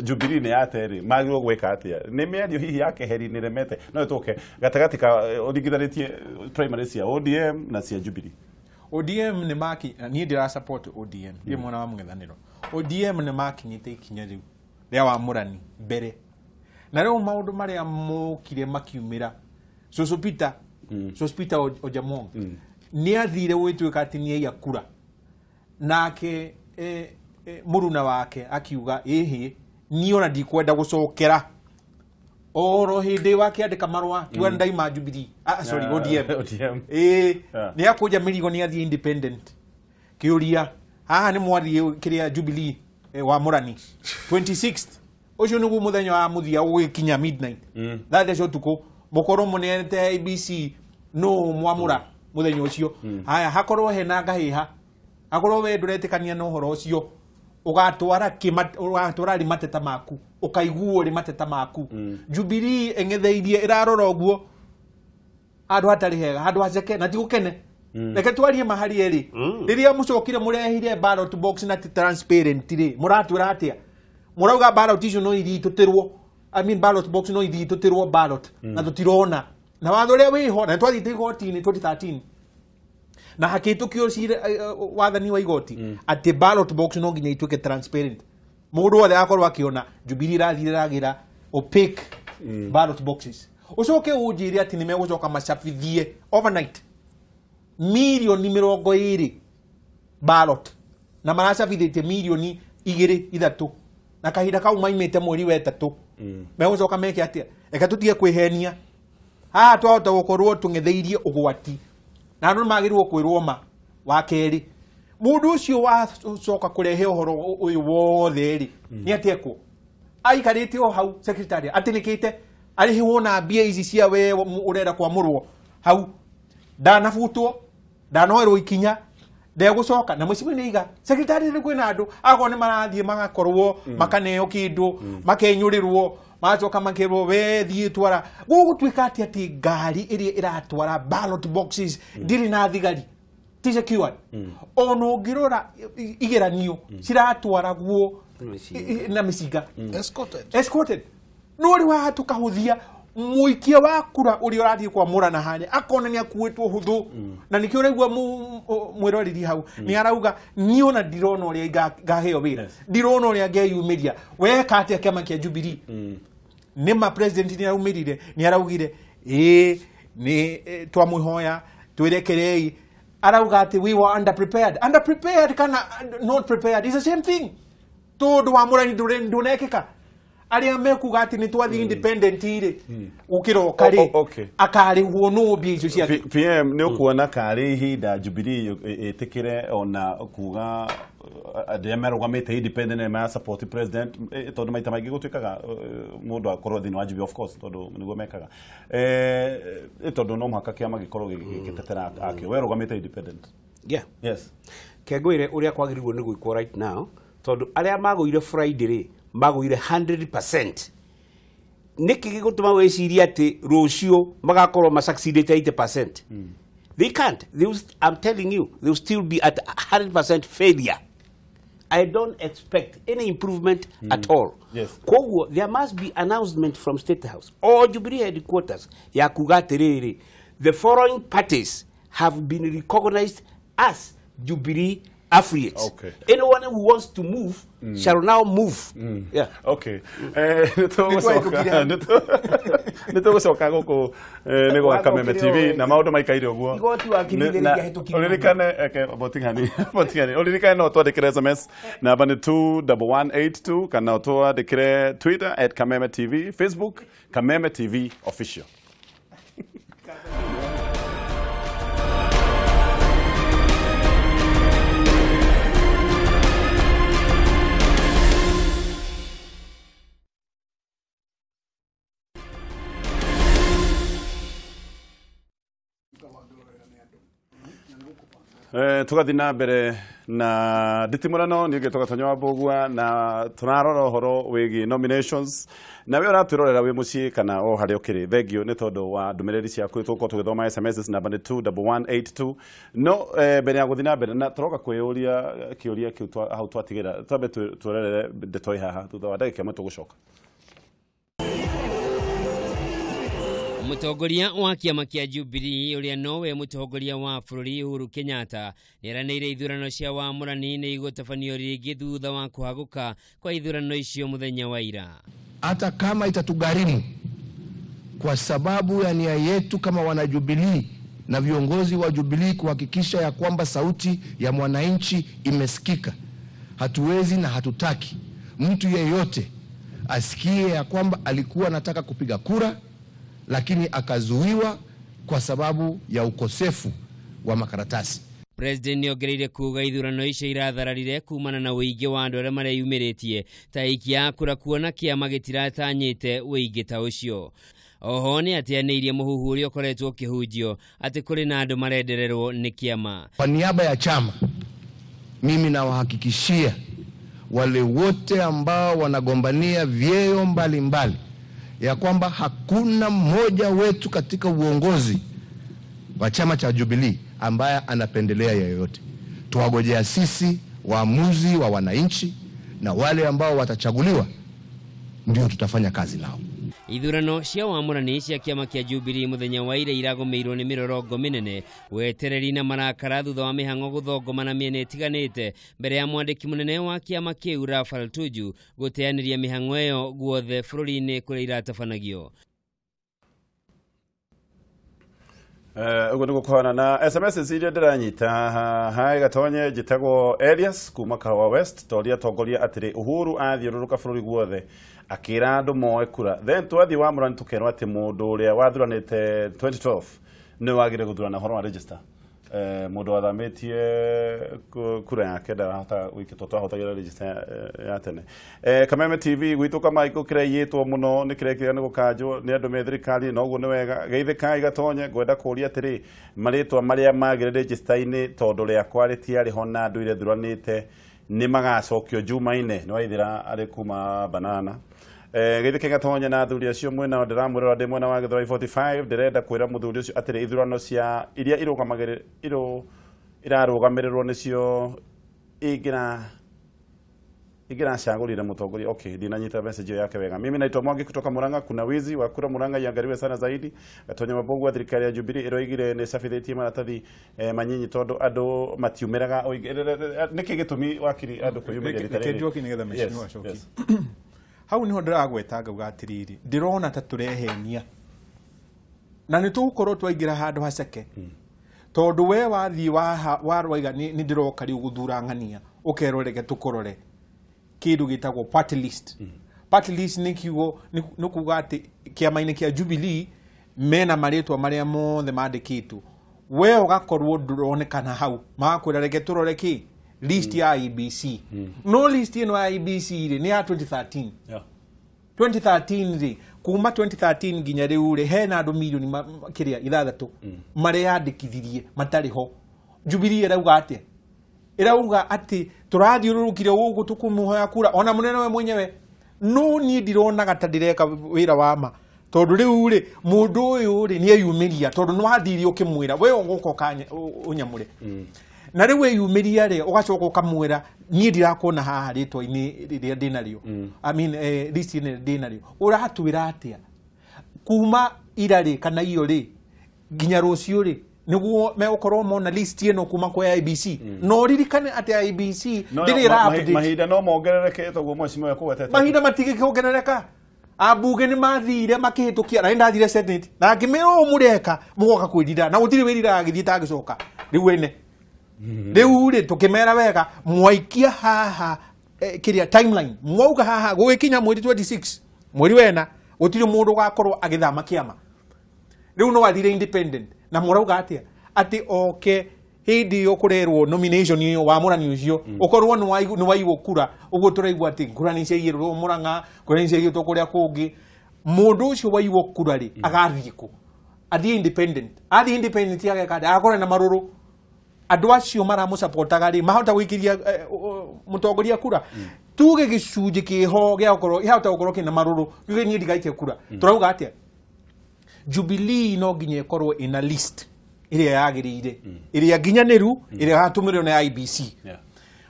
Jubilee nĩ yate rĩ, magĩrĩirwo gwĩka atĩa? Nĩ mĩario hihi ya keheri nĩ ĩremete? No ĩtũke gatagatĩ ka ũringithanĩtie primary cia ODM na cia Jubilee. ODM nĩ maki niĩ ndĩra support ODM, ndiĩ mwena wa mũng'ethanĩro. ODM nĩ makinyĩte ikinya rĩu rĩa wamũrani mbere, na rĩu maũndũ marĩa mokire makiumĩra, Cũcũ Peter Ojamong nĩ athire gwĩtuĩka atĩ nĩ aiya kura, nake mũruna wake akiuga ĩhĩ niĩ ona ndikwenda gũcokera oro hĩndĩ wakĩandĩka marũa kiuga ndaima Jubilee, sorry ODM, ĩĩ nĩ akũnja mĩrigo nĩ athiĩ independent. Kĩũria haha nĩ mwathiĩ kĩrĩa Jubilee wamũrani 26th ũcio nĩguo mũthenya wa mũthia ũgĩkinya midnight thaa cia ũtukũ, mũkorwo mũneanĩte IBC no mwamũra mũthenya ũcio. Haya hakorwo hena ngahĩha, hakorwo we ndũretĩkania na ũhoro ũcio, ũgatwara rĩ mateta maku, ũkaiguo rĩ mateta maku. Jubilee ĩng'etheirie ĩrarora ũguo handũ hatarĩ hega, handũ haceke na ti gũkene. Reke twarie mahari erĩ. Rĩrĩa mũcokire mũrehire ballot box na ti transparent rĩ, mũratwĩra atĩa? Mũrauga ballot icio no ithitũtĩrwo, I mean ballot box no ithitũtĩrwo ballot na tũtirona. Na watho ũrĩa wĩho na twathiĩte igoti-inĩ 2013 na hakĩhĩtũkio cira wathani wa igoti atĩ ballot box no nginya ituĩke transparent. Mũndũ wothe akorwo akĩona Jubilee ĩrathiĩ ĩragĩra opaque ballot boxes. Ũcoke ũnjĩre atĩ nĩ megũcoka macabithie overnight milioni 20 ballot na maracabithĩtie milioni 2 3 na kahinda kau maimĩte mweri wa 3 Megũcoka meke atĩa? Reke tũtige kwĩhenia. Haha twahota gũkorwo tũng'etheirie ũgwati na andũ nĩmagĩrĩirwo kwĩrwo ma. Wa kerĩ, mũndũ ũcio wacoka kũrehe ũhoro ũyũ wothe rĩ, nĩ atĩekwo aikarĩte o hau secretary atinĩkĩte arĩhĩrwo na mbia ici cia we ũrenda kwamũrwo hau, ndanabutwo, ndanoerwo ikinya, ndegũcoka. Na mũciĩ nĩ iga secretary nĩ kwĩna andũ akorwo nĩ marathiĩ magakorwo makaneo kĩndũ, makenyũrĩrwo, magacoka makerwo we thiĩ twara. Gũgũtuĩka atĩ atĩ ngari ĩrĩa ĩratwara ballot boxes ndĩrĩ na thigari, ti secured. Ona ũngĩrora igeranio ciratwaragwo na mĩcinga, escorted. No rĩu haha tũkahũthia mũikia wa kura ũrĩa ũrathiĩ kwamũrana harĩa akona nĩ akuĩtwo hũthũ, na nĩkĩo ũraigua mwĩroreri hau nĩ arauga niĩ ona ndirona ũrĩa ngaheo wĩra, ndirona ũrĩa ngeyumĩria. Weka atĩa kĩama kĩa Jubilee? Nĩma president nĩ araumĩrire, nĩ araugire ĩĩ nĩ twamwĩhoya twĩrekerei. Arauga atĩ we were underprepared. Underprepared kana not prepared is the same thing. Tondũ wamũrani ndũnekĩka. Arĩa mekuga atĩ nĩ twathiĩ independent rĩ, gũkĩroka rĩ, akarĩhwo nũ mbia icio ciake? PM, nĩ ũkuona karĩ ihinda Jubilee ĩtĩkĩre ona kuga arĩa marũgamĩte independent na mara support president, tondũ maita maingĩ gũtuĩkaga mũndũ akorwo thĩinĩ wa Jubilee, of course, tondũ nĩguo mekaga, tondũ no mũhaka kĩama gĩkorwo gĩgĩtetera akĩo. We rũgamĩte independent. Yeah. Yes. Kengwĩre ũrĩa kwagĩrĩirwo nĩ gwĩkwo right now, tondũ arĩa magũire Friday rĩ, magũire 100%. Nĩkĩ gĩgũtũma wĩcirie atĩ rũciũ magakorwo ma succeeded 80%? They can't. They will, I'm telling you, they will still be at 100% failure. I don't expect any improvement at all. Yes. Koguo, there must be announcement from State House or Jubilee headquarters ya kuga atĩrĩrĩ, the following parties have been recognized as Jubilee affiliates. Okay. Anyone who wants to move shall now move. Yeah. Okay. Nĩtũgũcoka gũkũ nĩ gwa Kameme TV na maũndũ maikaire ũguo. Igoti wakiri rĩngĩahĩtũkire. Ũririkane botigani. Ũririkane no twandĩkĩre SMS namba nĩ 21182 kana twandĩkĩre Twitter at Kameme TV, Facebook Kameme TV official. Tugathi na mbere na nditimurano niä ngä Gatonyo wa Mbũgua na tũrarora ũhoro wĩgiĩ nominations na we ũratwĩrorera wĩ mũciĩ kana o harĩa ũkĩrĩ, thengio nĩ tondũ wa ndũmĩrĩri ciaku. Tũgũkorwo tũgĩthoma SMS namba nĩ 21182. No mbere ya gũthiĩ na mbere na tũroka kwĩyũria kĩũria kĩu hau twatigĩra, twambe twĩrorere ndeto ĩ haha, thutha wa ndagĩka ĩmwe tũgũcoka. Mũtongoria wa kĩama kĩa Jubilee ũrĩa nowe mũtongoria wa bũrũri Uhuru Kenyatta nĩeranĩire ithurano cia wamũrani nĩ igũtabanio rĩngĩ thutha wa kũhagũka kwa ithurano icio mũthenya wa ira. Hata kama itatugharimu, kwa sababu ya nia yetu kama wana Jubilee na viongozi wa Jubilee kuhakikisha ya kwamba sauti ya mwananchi imesikika, hatuwezi na hatutaki mtu yeyote asikie ya kwamba alikuwa anataka kupiga kura lakini akazuiwa kwa sababu ya ukosefu wa makaratasi. President nĩongereire kuga ithurano icio irathararire kumana na ũingĩ wa andũ arĩa mareyumĩrĩtie ta aikia a kura kuona kĩama gĩtiratanyĩte ũingĩ ta ũcio. Oho nĩ ateanĩirie mũhuhu ũrĩa ũkoretwo ũkĩhunjio atĩ kũrĩ na andũ marendererwo nĩ kĩama. Kwa niaba ya chama, mimi nawahakikishia wale wote ambao wanagombania vyeo mbalimbali ya kwamba hakuna mmoja wetu katika uongozi wa chama cha Jubilee ambaye anapendelea yeyote. Tuwagojea sisi waamuzi wa wananchi, na wale ambao watachaguliwa ndio tutafanya kazi nao. Ithurano cia wamũrani cia kĩama kĩa Jubilee mũthenya wa ira iragũmĩirwo nĩ mĩrorongo mĩnene, wetereri na marakara thutha wa mĩhang'o gũthongoma na mĩena ĩtiganĩte mbere ya mwandĩki mũnene wa kĩama kĩu Raphael Tuju gũteanĩria mĩhang'o ĩyo guothe bũrũri-inĩ kũrĩa iratabanagio. Uguo nĩguo kũhana na SMS iria ndĩranyita haha Gatonye njĩtagwo Elias kuma Kahawa West toria atongoria atĩrĩ Uhuru athiũrũrũka bũrũri guothe akĩra andũ moe kura then twathiĩ wamũrani tũkerwo atĩ mũndũ ũrĩa wathuranĩte 2012 nĩ wagĩrĩire gũthurana ũhoro wa register mũndũ wathamĩtie kura yake ndarahota gwĩkĩtwo twahũthagĩra register ya tene. Kameme TV gwitũ Kamaikũ kĩraiyĩtwo mũno nĩ kĩrekĩra nĩ gũkanjwo nĩ andũ me thirikari na ũguo nĩ wega. Geithĩkai Gatonye ngwenda kũũria atĩrĩ marĩtwa marĩa magĩrĩire register-inĩ tondũ rĩakwa rĩtiarĩ ho na ndũire thuranĩte nĩ magacokio Jumaine nĩ waithĩra arĩ kuma Banana. Geithĩkai Gatonye na athuri acio mwena ndĩramwĩrora ndĩ mwena wa Gĩthũrai 45 ndĩrenda kwĩra mũthuri ũcio atĩrĩ ithurano cia iria irarũgamĩrĩrwo nĩcio ingĩracagũrire mũtongoria. Okay, ndinanyita message hiyo yake wega. Mimi naitwa Mwangi kutoka Murang'a. Kuna wizi wa kura Murang'a iangaliwe sana zaidi. Gatonye Mabungu wa thirikari ya Jubilee ĩroigire nĩ cabithĩtie maratathi manyinyi tondũ andũ matiumĩraga. Nĩkĩ gĩtũmi wakiri andũ kwĩyumĩria rita rĩrĩ? Reke njoke nĩgetha mheshimiwa acokie. Hau niho ndĩragweta ngauga atĩrĩrĩ ndĩrona ta tũrehenia na nĩ tũgũkorwo twaingĩra handũ haceke tondũ we wathiĩ warwaiga nĩ ndĩroka rĩu gũthura ng'ania ũkerwo reke tũkũrore kĩndũ gĩtagwo party list. Party list nĩ kiugo nĩ kuga atĩ kĩama-inĩ kĩa Jubilee mena marĩtwa marĩa mothe mandĩkĩtwo we ũgakorwo ndũronekana hau magakwĩra reke tũrore kĩ list ya IEBC. No list ĩno ya IEBC rĩ nĩ ya 2013. 2013 rĩ kuma 2013 nginya rĩu rĩ hena andũ milioni kĩrĩa 6 mareyandĩkithirie matarĩ ho. Jubilee ĩrauga atĩa? Ĩrauga atĩ tũrathiũrũrũkire gũkũ tũkũmũhoya kura ona mũnene we mwenyewe no niĩ ndironaga ta ndĩreka wĩra wa ma tondũ rĩu rĩ mũndũ ũyũ rĩ nĩeyumĩria tondũ nĩwathire ũkĩmwĩra we ũgũka ũnyamũre na rĩu weyumĩria rĩ ũgacoka ũkamwĩra niĩ ndirakuona haha rĩtwa-inĩ rĩrĩa ndĩnarĩo I mean list-inĩ ndĩnarĩo ũratwĩra atĩa kuma ira rĩ kana iyo rĩ nginya rũciũ rĩ nĩguo megũkorwo mona list ĩno kuma kwa IEBC no ririkane atĩ IEBC ndĩrĩ ĩra update mahinda no mongerereke toguo mheshimiwa ekũgwetete mahinda matigĩkĩongerereka ambunge nĩ mathire makĩhĩtũkia na nĩ ndathire Senate na ngĩmera ũũ mũreka mũgoka kwĩrira na gũtirĩ wĩrira agĩthiĩ tangĩcoka rĩu ene rĩu rĩ tũkĩmera wega mwaikia haha kĩrĩa timeline mwauga haha gũgĩkinya mweri 26 mweri wena gũtirĩ mũndũ ũgakorwo agĩthama kĩama rĩu no athire independent na mũrauga atĩa atĩ oke hĩndĩ ĩyo kũrerwo nomination ĩyo wamũrani ũcio ũkorwo nĩ waigwo kura ũguo tũraigua atĩ kura nĩ ciaiyĩrwo Mũrang'a kura nĩ ciaiyĩtwo kũrĩa kũngĩ mũndũ ũcio waigwo kura rĩ agathiĩ kũ athiĩ independent athiĩ independent ageka atĩa agakorwo na marũrũ andũ acio maramũcapotaga rĩ mahota gũikĩria mũtongoria kura tuge gĩcunjĩ kĩho gĩa gũkorwo kĩhota gũkorwo kĩna marũrũ kiuge niĩ ndigaikie kura tũrauga atĩa Jubilee no nginya ĩkorwo ĩna list ĩrĩa yagĩrĩire ĩrĩa nginyanĩru ĩrĩa ĩgatũmĩrwo nĩ IEBC.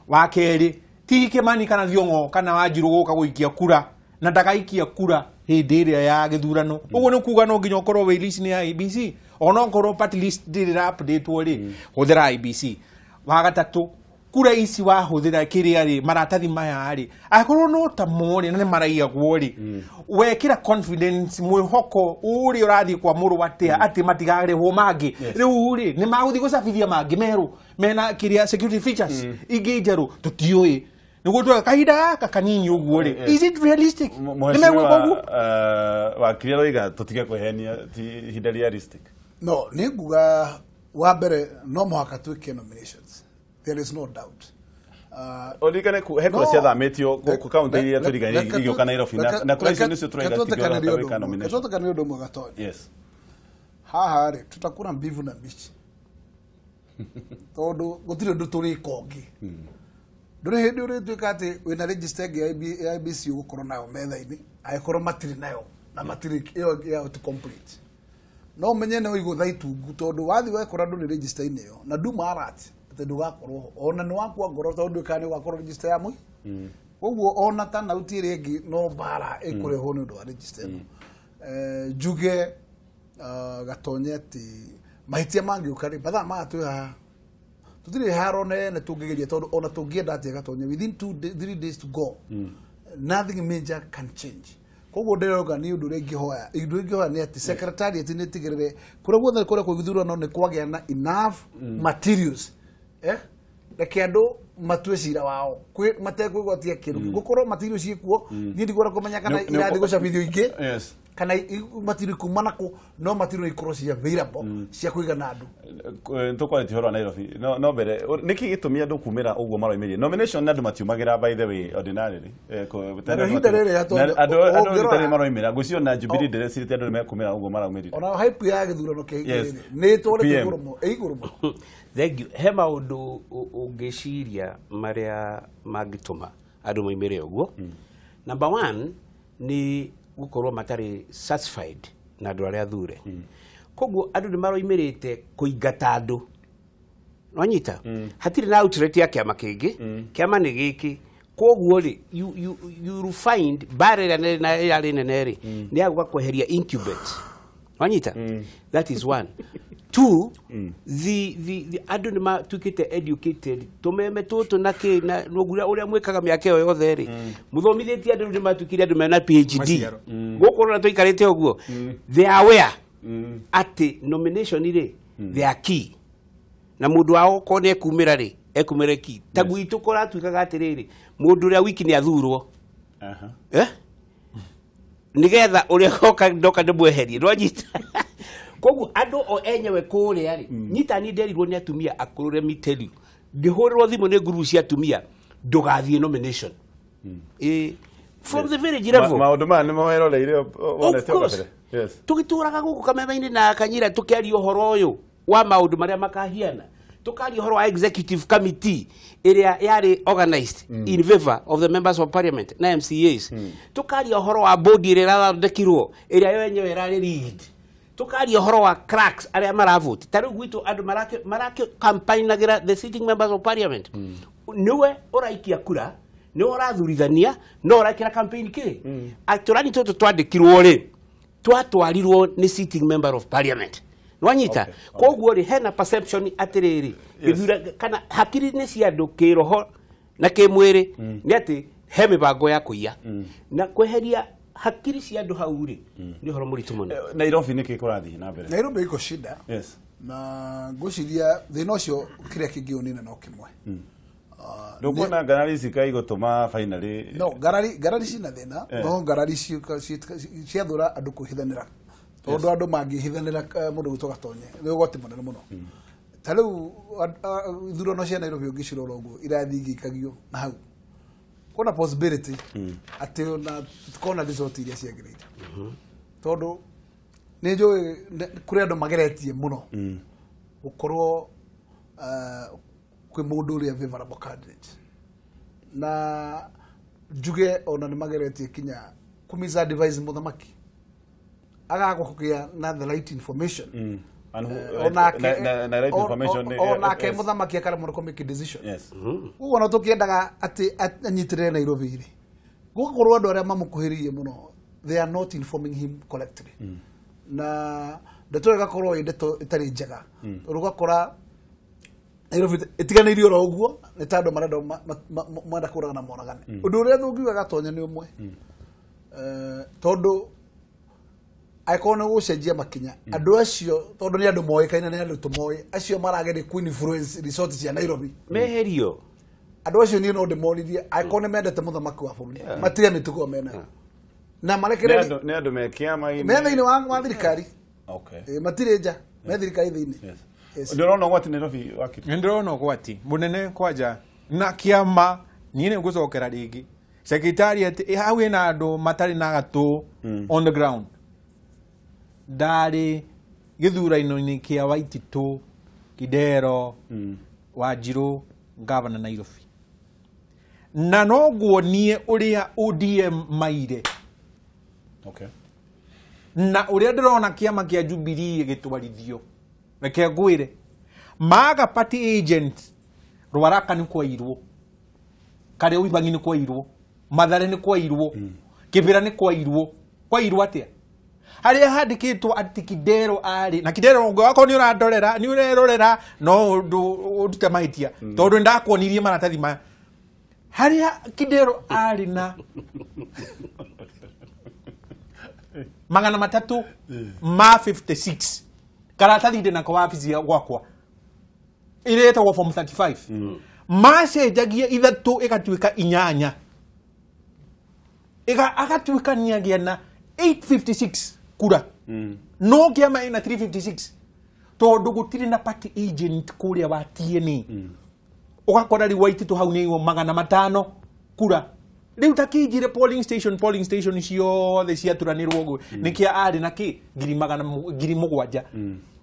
Wa kerĩ ti Kĩmani kana Thiong'o kana Wanjirũ gũka gũikia kura na ndagaikia kura hĩndĩ ĩrĩa ya gĩthurano ũguo nĩ kuga no nginya ũkorwo wĩ list-inĩ ya IEBC ona okorwo party list ndĩrĩ ĩra update-wo rĩ hũthĩra IEBC. Wa gatatũ kura ici wahũthĩra kĩrĩa rĩ maratathi maya rĩ akorwo no ta mo rĩ na nĩ maraiyagwo rĩ wekĩra confidence mwĩhoko ũrĩa ũrathiĩ kwa mũrũ atĩa atĩ matigarĩhwo mangĩ rĩu rĩ nĩ magũthiĩ gũcabithia mangĩ merũ mena kĩrĩa security features ingĩ njerũ tũtiũĩ nĩguo tuoe kahinda gaka kanini ũguo rĩ is it realistic nĩ megwĩka ũguo wakiri aroiga tũtige kwĩhenia ti ihinda realistic no nĩ nguga wa mbere no mũhaka twĩke nominations. There is no doubt. Oririkane he kura ciathamĩtio gũkũ kaunti iria tũrigainie igĩũka Nairobi na kura icio nĩcio tũraiga tigĩrĩra gwĩka nomination. Twatũkane ũndũ ũmwe Gatonye. Yes. Haha rĩ tutakura mbivu na mbici tondũ gũtirĩ ũndũ tũrĩka ũngĩ ndũrĩ hĩndĩ ũrĩtuĩka atĩ wĩna register ĩngĩ ya IEBC ũgũkorwo nayo metha-inĩ angĩkorwo matirĩ nayo na matirĩ ĩyo yao ti complete no ũmenye nĩ ũigũtha itungu tondũ wathiĩ wekora ndũrĩ register-inĩ ĩyo na nduma alert atĩ ndũgakorwo ho ona nĩ wakua ngoro tondũ ndũĩkaga nĩ ũgakorwo register ya mũi koguo ona ta nauti ĩrĩa ĩngĩ no mbara ĩkũrehwo nĩ ũndũ wa register ĩno. Njuge Gatonye atĩ mahĩtia mangĩũka rĩ mathaa maya twĩ haha tũtirĩ haro nene tũngĩgeria tondũ ona tũngĩenda atĩa Gatonye within 2 3 days to go nothing major can change. Koguo ndĩroga nĩ ũndũ ũrĩa ingĩhoya ũndũ ingĩhoya nĩ atĩ secretariat nĩ ĩtigĩrĩre kũrĩa guothe kũrĩa kwĩ gĩthurano nĩ kwagĩa na enough materials reke andũ matue cira wao matekwĩgwatia kĩndũ gũkorwo materials ciĩkuo niĩ ndiguona kũmenya kana irathiĩ gũcabithio ingĩ kana material kuma nakũ no material ikorwo ci available cia kũigana andũ. Tũkwarĩtie ũhoro wa Nairobi no mbere nĩkĩ gĩtũmi andũ kumĩra ũguo maroimĩrie nomination andũ matiumagĩra by the way ordinarily andũ rita maroimĩra ngwĩciria na Jubilee ndĩrecirĩtie andũ nĩmekumĩra ũguo maraumĩrire ona hype ya gĩthurano kĩa nĩ ĩtwarĩte igũrũ mũno ĩ igũrũ mũno. Thank you. He maũndũ ũngĩciria marĩa mangĩtũma andũ maumĩre ũguo. Number one nĩ gũkorwo matarĩ satisfied na andũ arĩa athure. Koguo andũ nĩ maroimĩrĩte kũingata andũ. Nwanyita? Hatirĩ na outlet ya kĩama kĩngĩ, kĩama nĩ gĩkĩ. Koguo rĩ, you find mbara ĩrĩa ĩrarĩ nene rĩ, nĩ ya gũka kweheria incubate. Nwanyita? That is one. Two, the andũ nĩ matuĩkĩte educated tũmeme tũtũ na kĩ na ũrĩa mwĩkaga mĩaka ĩyo yothe rĩ, mũthomithĩtie andũ nĩ matuĩkire andũ mena PhD. Gũkũ ũrona tũikarĩte ũguo, they are aware atĩ nomination rĩ, they are key. Na mũndũ wao okorwo nĩ ekumĩra rĩ, ekumĩra key. Ta gwitũ kũratuĩkaga atĩrĩrĩ, mũndũ ũrĩa wiki nĩ athurwo. Nĩgetha ũrĩa oka ndoka ndĩmweherie, ndwanyita. Koguo andũ o enyewe kũrĩa rĩ, nyita niĩ nderirwo nĩ atumia akũrũ, let me tell you, ngĩhũrĩrwo thimũ nĩ ngurubu cia atumia, ndũgathiĩ nomination. From the village level. Maũndũ maya nĩmo weroreire wonete o kabere. Yes. Tũgĩtũraga gũkũ kameme-inĩ na Kanyira tũkĩaria ũhoro ũyũ wa maũndũ marĩa makahiana. Tũkaria ũhoro wa executive committee ĩrĩa yarĩ organized in favor of the members of parliament na MCAs. Tũkaria ũhoro wa board ĩrĩa ĩrathondekirwo ĩrĩa yo yenyewe ĩrarĩ rigged. Tukaria ũhoro wa cracks arĩa maravote. Ta rĩu gwitũ andũ marake campaignagira the sitting members of parliament. Nĩwe ũraikia kura, nĩwe ũrathurithania, no ũrekĩra campaign kĩ. Atũrani tũtũ twandĩkirwo rĩ, twatwarirwo nĩ sitting member of parliament. Nwanyita? Koguo rĩ, hena perception atĩrĩrĩ, kana hakiri-inĩ cia andũ kĩroho na kĩmwĩrĩ nĩ atĩ he mĩbango ya kũiya. Na kweheria hakiri cia andũ hau rĩ, nĩ ũhoro mũritũ mũno. Nairobi nĩkĩ kũrathiĩ na mbere? Nairobi iko shida. Yes. Na ngwĩciria thĩna ũcio kĩrĩa kĩngĩũnina no kĩmwe. Ndũkuona ngarari ici kaigũtũma finally? No, ngarari cina thĩna, no ngarari ciathũra andũ kwĩhithanĩra. Tondũ andũ mangĩhithanĩra mũndũ gwĩtwo Gatonye, nĩ ũgwati mũnene mũno. Ta rĩu ithurano cia Nairobi ũngĩcirora ũguo irathiĩ igĩikagio na hau. Kuna possibility atĩ ona tukona result iria ciagĩrĩire. Tondũ nĩ njũĩ kũrĩ andũ mageretie mũno gũkorwo kwĩ mũndũ ũrĩa favorable candidate. Na njuge ona nĩ mageretie kinya kũmisadvise mũthamaki agaga kũgĩa na the right information. Onake mũthamaki akaremwo nĩ kũ-make decision. Ũguo ona tũkĩendaga atĩ anyitĩrĩre Nairobi rĩ, gũgakorwo andũ arĩa mamũkuhĩrĩirie mũno they are not informing him correctly. Na ndeto ĩyo ĩgakorwo ĩ ndeto ĩtarĩ njega. Tondũ ũgakora Nairobi ĩtiganĩirio oro ũguo nĩ ta andũ marenda mwenda kũragana moragane. Ũndũ ũrĩa tũngiuga Gatonye nĩ ũmwe. Tondũ angĩkorwo nĩ gũcenjia makinya, andũ acio tondũ nĩ andũ moĩkaine nĩ andũ tũmoĩ, acio marageria kũ influence resort cia Nairobi meherio. Andũ acio niĩ no ndĩmoririe angĩkorwo nĩ mendete mũthamaki wa bũrũri matige mĩtugo menayo na marekererie nĩ andũ me kĩama-inĩ me thĩinĩ wa thirikari. Matirĩ nja, me thirikari thĩinĩ. Ndĩrona ũgwati Nairobi wakiri. Ndĩrona ũgwati mũnene kwanja na kĩama niĩ nĩ ngũcokera rĩngĩ secretariat hau ĩna andũ matarĩ na gatũ on the ground. Ndarĩ gĩthurano-inĩ kĩa Waititũ, Kidero, Wanjirũ, gavana Nairobi. Na no nguonie ũrĩa ODM maire. Na ũrĩa ndĩrona kĩama kĩa Jubilee gĩtwarithio. Reke ngwĩre, maga party agent Ruaraka nĩ kwairwo, Karĩa Ũibangi nĩ kwairwo, Mathare nĩ kwairwo, Kĩbĩra nĩ kwairwo. Kwairwo atĩa? Harĩa handĩkĩtwo atĩ Kidero arĩ na Kidero wakorwo nĩ ũrandorera nĩ ũrerorera no ũndute mahĩtia tondũ nĩndakuonirie maratathi maya. Harĩa Kidero arĩ na 300 ma 56 karatathi ndĩ nako wabici gwakwa ĩretagwo form 35 macenjagia 3 ĩgatuĩka 8 agatuĩka nĩagĩa na 856 kura no kĩama ĩna 356 tondũ gũtirĩ na party agent kũrĩa wa TNA ũgakora rĩu Waititũ hau nĩaiywo 500 kura rĩu ta kĩnjire polling station ciothe ciaturanĩrwo ũguo nĩkĩa arĩ na kĩ 7,000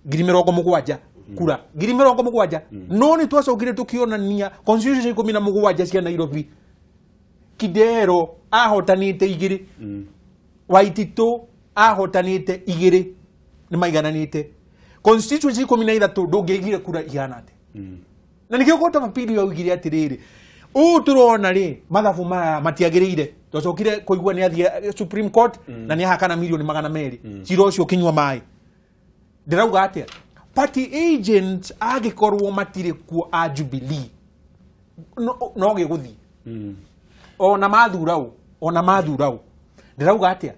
70,000 kura 70,000 no nĩ twacokire tũkĩonania constituency 17 cia Nairobi Kidero ahotanĩte 2 Waititũ ahotanĩte 2 nĩ maigananĩte constituency 13 ndũngĩaigire kura ihana atĩa na nĩkĩo Court of Appeal yaugire atĩrĩrĩ ũũ tũrona rĩ mathabu maya matiagĩrĩire twacokire kũigua nĩ athiĩ Supreme Court na nĩ ahakana milioni 200 cira ũcio ũkĩnyua maĩ ndĩrauga atĩa party agents angĩkorwo matirĩ kuo a Jubilee no gĩgũthiĩ ona mathura ũ ndĩrauga atĩa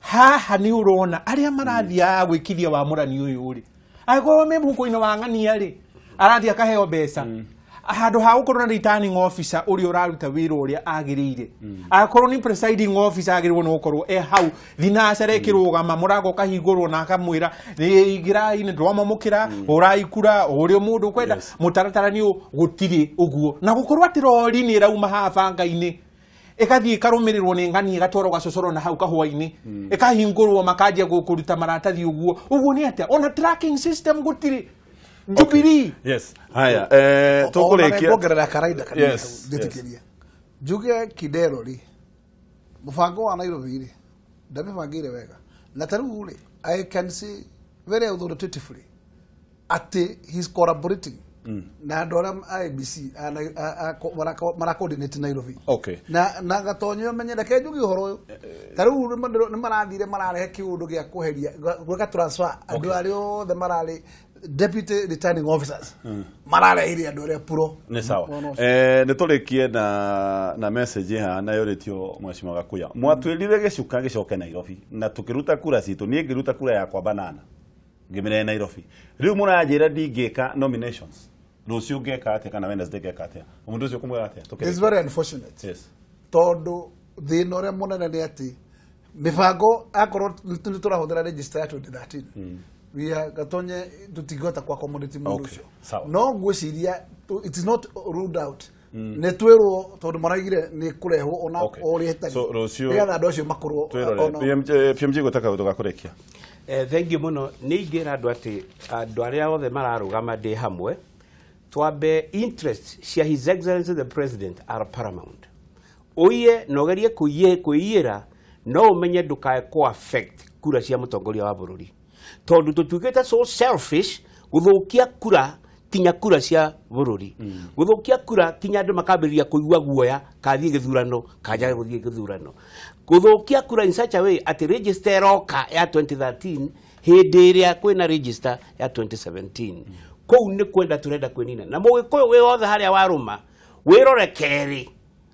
haha nĩ ũrona arĩa marathiaga gwĩkithia wamũrani ũyũ rĩ angĩkorwo me mũhuko-inĩ wa ng'ania rĩ arathiĩ akaheo mbeca handũ ha gũkorwo na returning officer ũrĩa ũraruta wĩra ũrĩa agĩrĩire akorwo nĩ presiding officer agĩrĩirwo nĩ gũkorwo e hau thinacara ĩkĩrũgama mũrango ũkahingũrwo na akamwĩra ingĩrai nĩ ndwamamũkĩra hũrai kura ũrĩa mũndũ ũkwenda mũtaratara nĩ gũtirĩ ũguo na gũkorwo atĩ rori nĩ ĩrauma haha banga-inĩ ĩgathiĩ ĩkarũmĩrĩrwo nĩ ng'ani ĩgatwarwo gacocoro na hau kahũa-inĩ ĩkahingũrwo makanjia kũruta maratathi ũguo ũguo nĩ atĩa ona tracking system gũtirĩ Jubilee. Yes. Haya, tũkũrĩkia kuongerera karaida kanini ndĩtĩkĩria njuge Kidero rĩ mũbango wa Nairobi rĩ ndamĩbangĩire wega na ta rĩu rĩ I can see very authoritatively atĩ he's collaborating na andũ arĩa IEBC mara coordinate Nairobi. Okay. Na Gatonyo menye reke njuge ũhoro ũyũ ta rĩu nĩ marathire mararehe kĩũndũ gĩa kweheria gwĩka transfer andũ arĩa othe mararĩ deputy returning officers mararehire andũ arĩa puro nĩ sawa nĩ tũrĩkie na message haha na yũrĩtio Mheshimiwa Gakuya mwatwĩrire gĩcuka gĩcoke Nairobi na tũkĩruta kura citũ niĩ ngĩruta kura yakwa banana ngĩmĩrehe Nairobi rĩu mũranjĩra ndingĩka nominations rũciũ ngeka atĩa kana Wednesday ngeka atĩa mũndũ ũcio kũmwĩra atĩa It's very unfortunate. Yes. Tondũ thĩna ũrĩa mũnene nĩ atĩ mĩbango akorwo nĩ tũrahũthĩra register ya 2013 we are Gatonye tutigota kwa community mundu ucio no ngwiciria it is not ruled out nĩ twĩrwo tondũ maraigire nĩ kũrehwo ona ũrĩa ĩtarĩ nĩgetha andũ acio makorwo ona PMG gwĩta kaũndũ ga kũrĩkia. Thank you mũno nĩ ingĩra andũ atĩ andũ arĩa othe mararũgama ndĩ hamwe twambe interest cia His Excellency the President are paramount ũiye na ũgerie kwĩiyĩra no ũmenye ndũkae kũ affect kura cia mũtongoria wa bũrũri tondũ tũtuĩkĩte so selfish gũthũkia kura kinya kura cia bũrũri gũthũkia kura kinya andũ makambĩrĩria kũigua guoya kathiĩ gĩthurano kanjage gũthiĩ gĩthurano gũthũkia kura in such a way atĩ register ĩroka ya 2013 hĩndĩ ĩrĩa kwĩna register ya 2017 kũu nĩ kwenda tũrenda kwĩnina na mũgĩkũyũ wĩ wothe harĩa warũma wĩrore kerĩ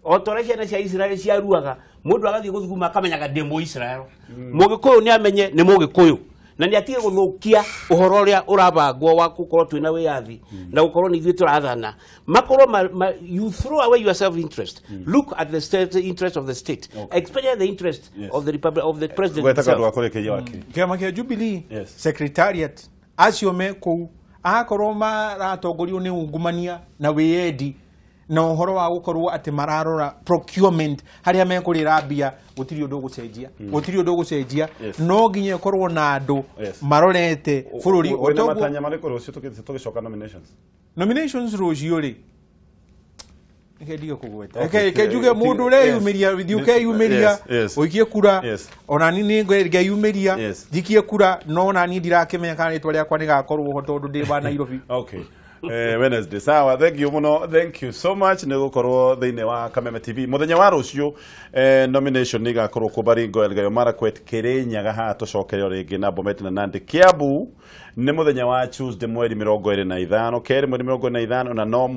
o ta ũrĩa ciana cia Israeli ciaruaga mũndũ agathiĩ gũthuguma akamenyaga ndĩ Mũisraeli mũgĩkũyũ nĩ amenye nĩ mũgĩkũyũ na nĩ atige gũthũkia ũhoro ũrĩa ũrabangwo wa gũkorwo twĩna wĩyathi na gũkorwo nĩ ithuĩ tũrathana makorwo you throw away your self interest look at the state interest of the state especially the interest of the republic of the president himself. Kĩama kĩa Jubilee secretariat acio me kũu akorwo maratongorio nĩ ungumania na wĩyendi na ũhoro wa gũkorwo atĩ mararora procurement harĩa mekũrĩra mbia gũtirĩ ũndũ ũgũcenjia gũtirĩ ũndũ ũgũcenjia no nginya ĩkorwo na andũ marorete bũrũri wĩna matanya marĩkũ rũciũ tũgĩcoka nominations rũciũ rĩ reke ndige kũgweta reke njuge mũndũ ũreyumĩria thiĩ ũkeyumĩria ũikie kura ona niĩ nĩ ngeyumĩria njikie kura no ona niĩ ndirakĩmenya kana rĩtwa rĩakwa rĩgakorwo ho tondũ ndĩ wa Nairobi. Okay. Wednesday. Sawa, thank you muno, thank you so much nĩ gũkorwo thĩinĩ wa Kameme TV. Mũthenya wa rũciũ nomination nĩ igakorwo kuo Baringo, Elgeyo Marakwet, Kirinyaga haha tũcokere o rĩngĩ na Bomet na Nandi. Kiambu nĩ mũthenya wa Tuesday mweri 25, kerĩ mweri 25 na no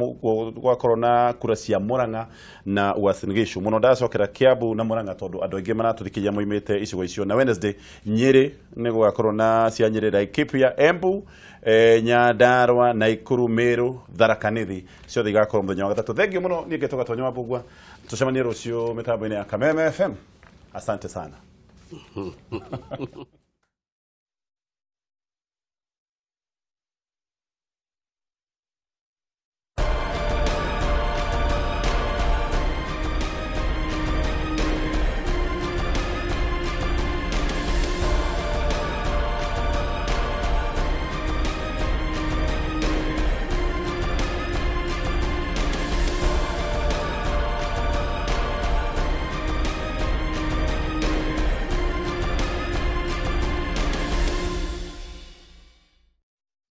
gwakorwo na kura cia Murang'a na Uasin Gishu. Mũno ndacokera Kiambu na Murang'a tondũ andũ aingĩ maratũthikĩria moimĩte icigo icio. Na Wednesday Nyĩrĩ nĩ gũgakorwo na cia Nyĩrĩ, Laikipia, Embu, Nyandarua, Nakuru, Meru, Tharaka Nithi, ciothe igakorwo mũthenya wa gatatũ. Thank you mũno, niĩ ngetwo Gatonyo wa Mbugua. Tũcemanie rũciũ mĩtambo-inĩ ya Kameme FM. Asante sana.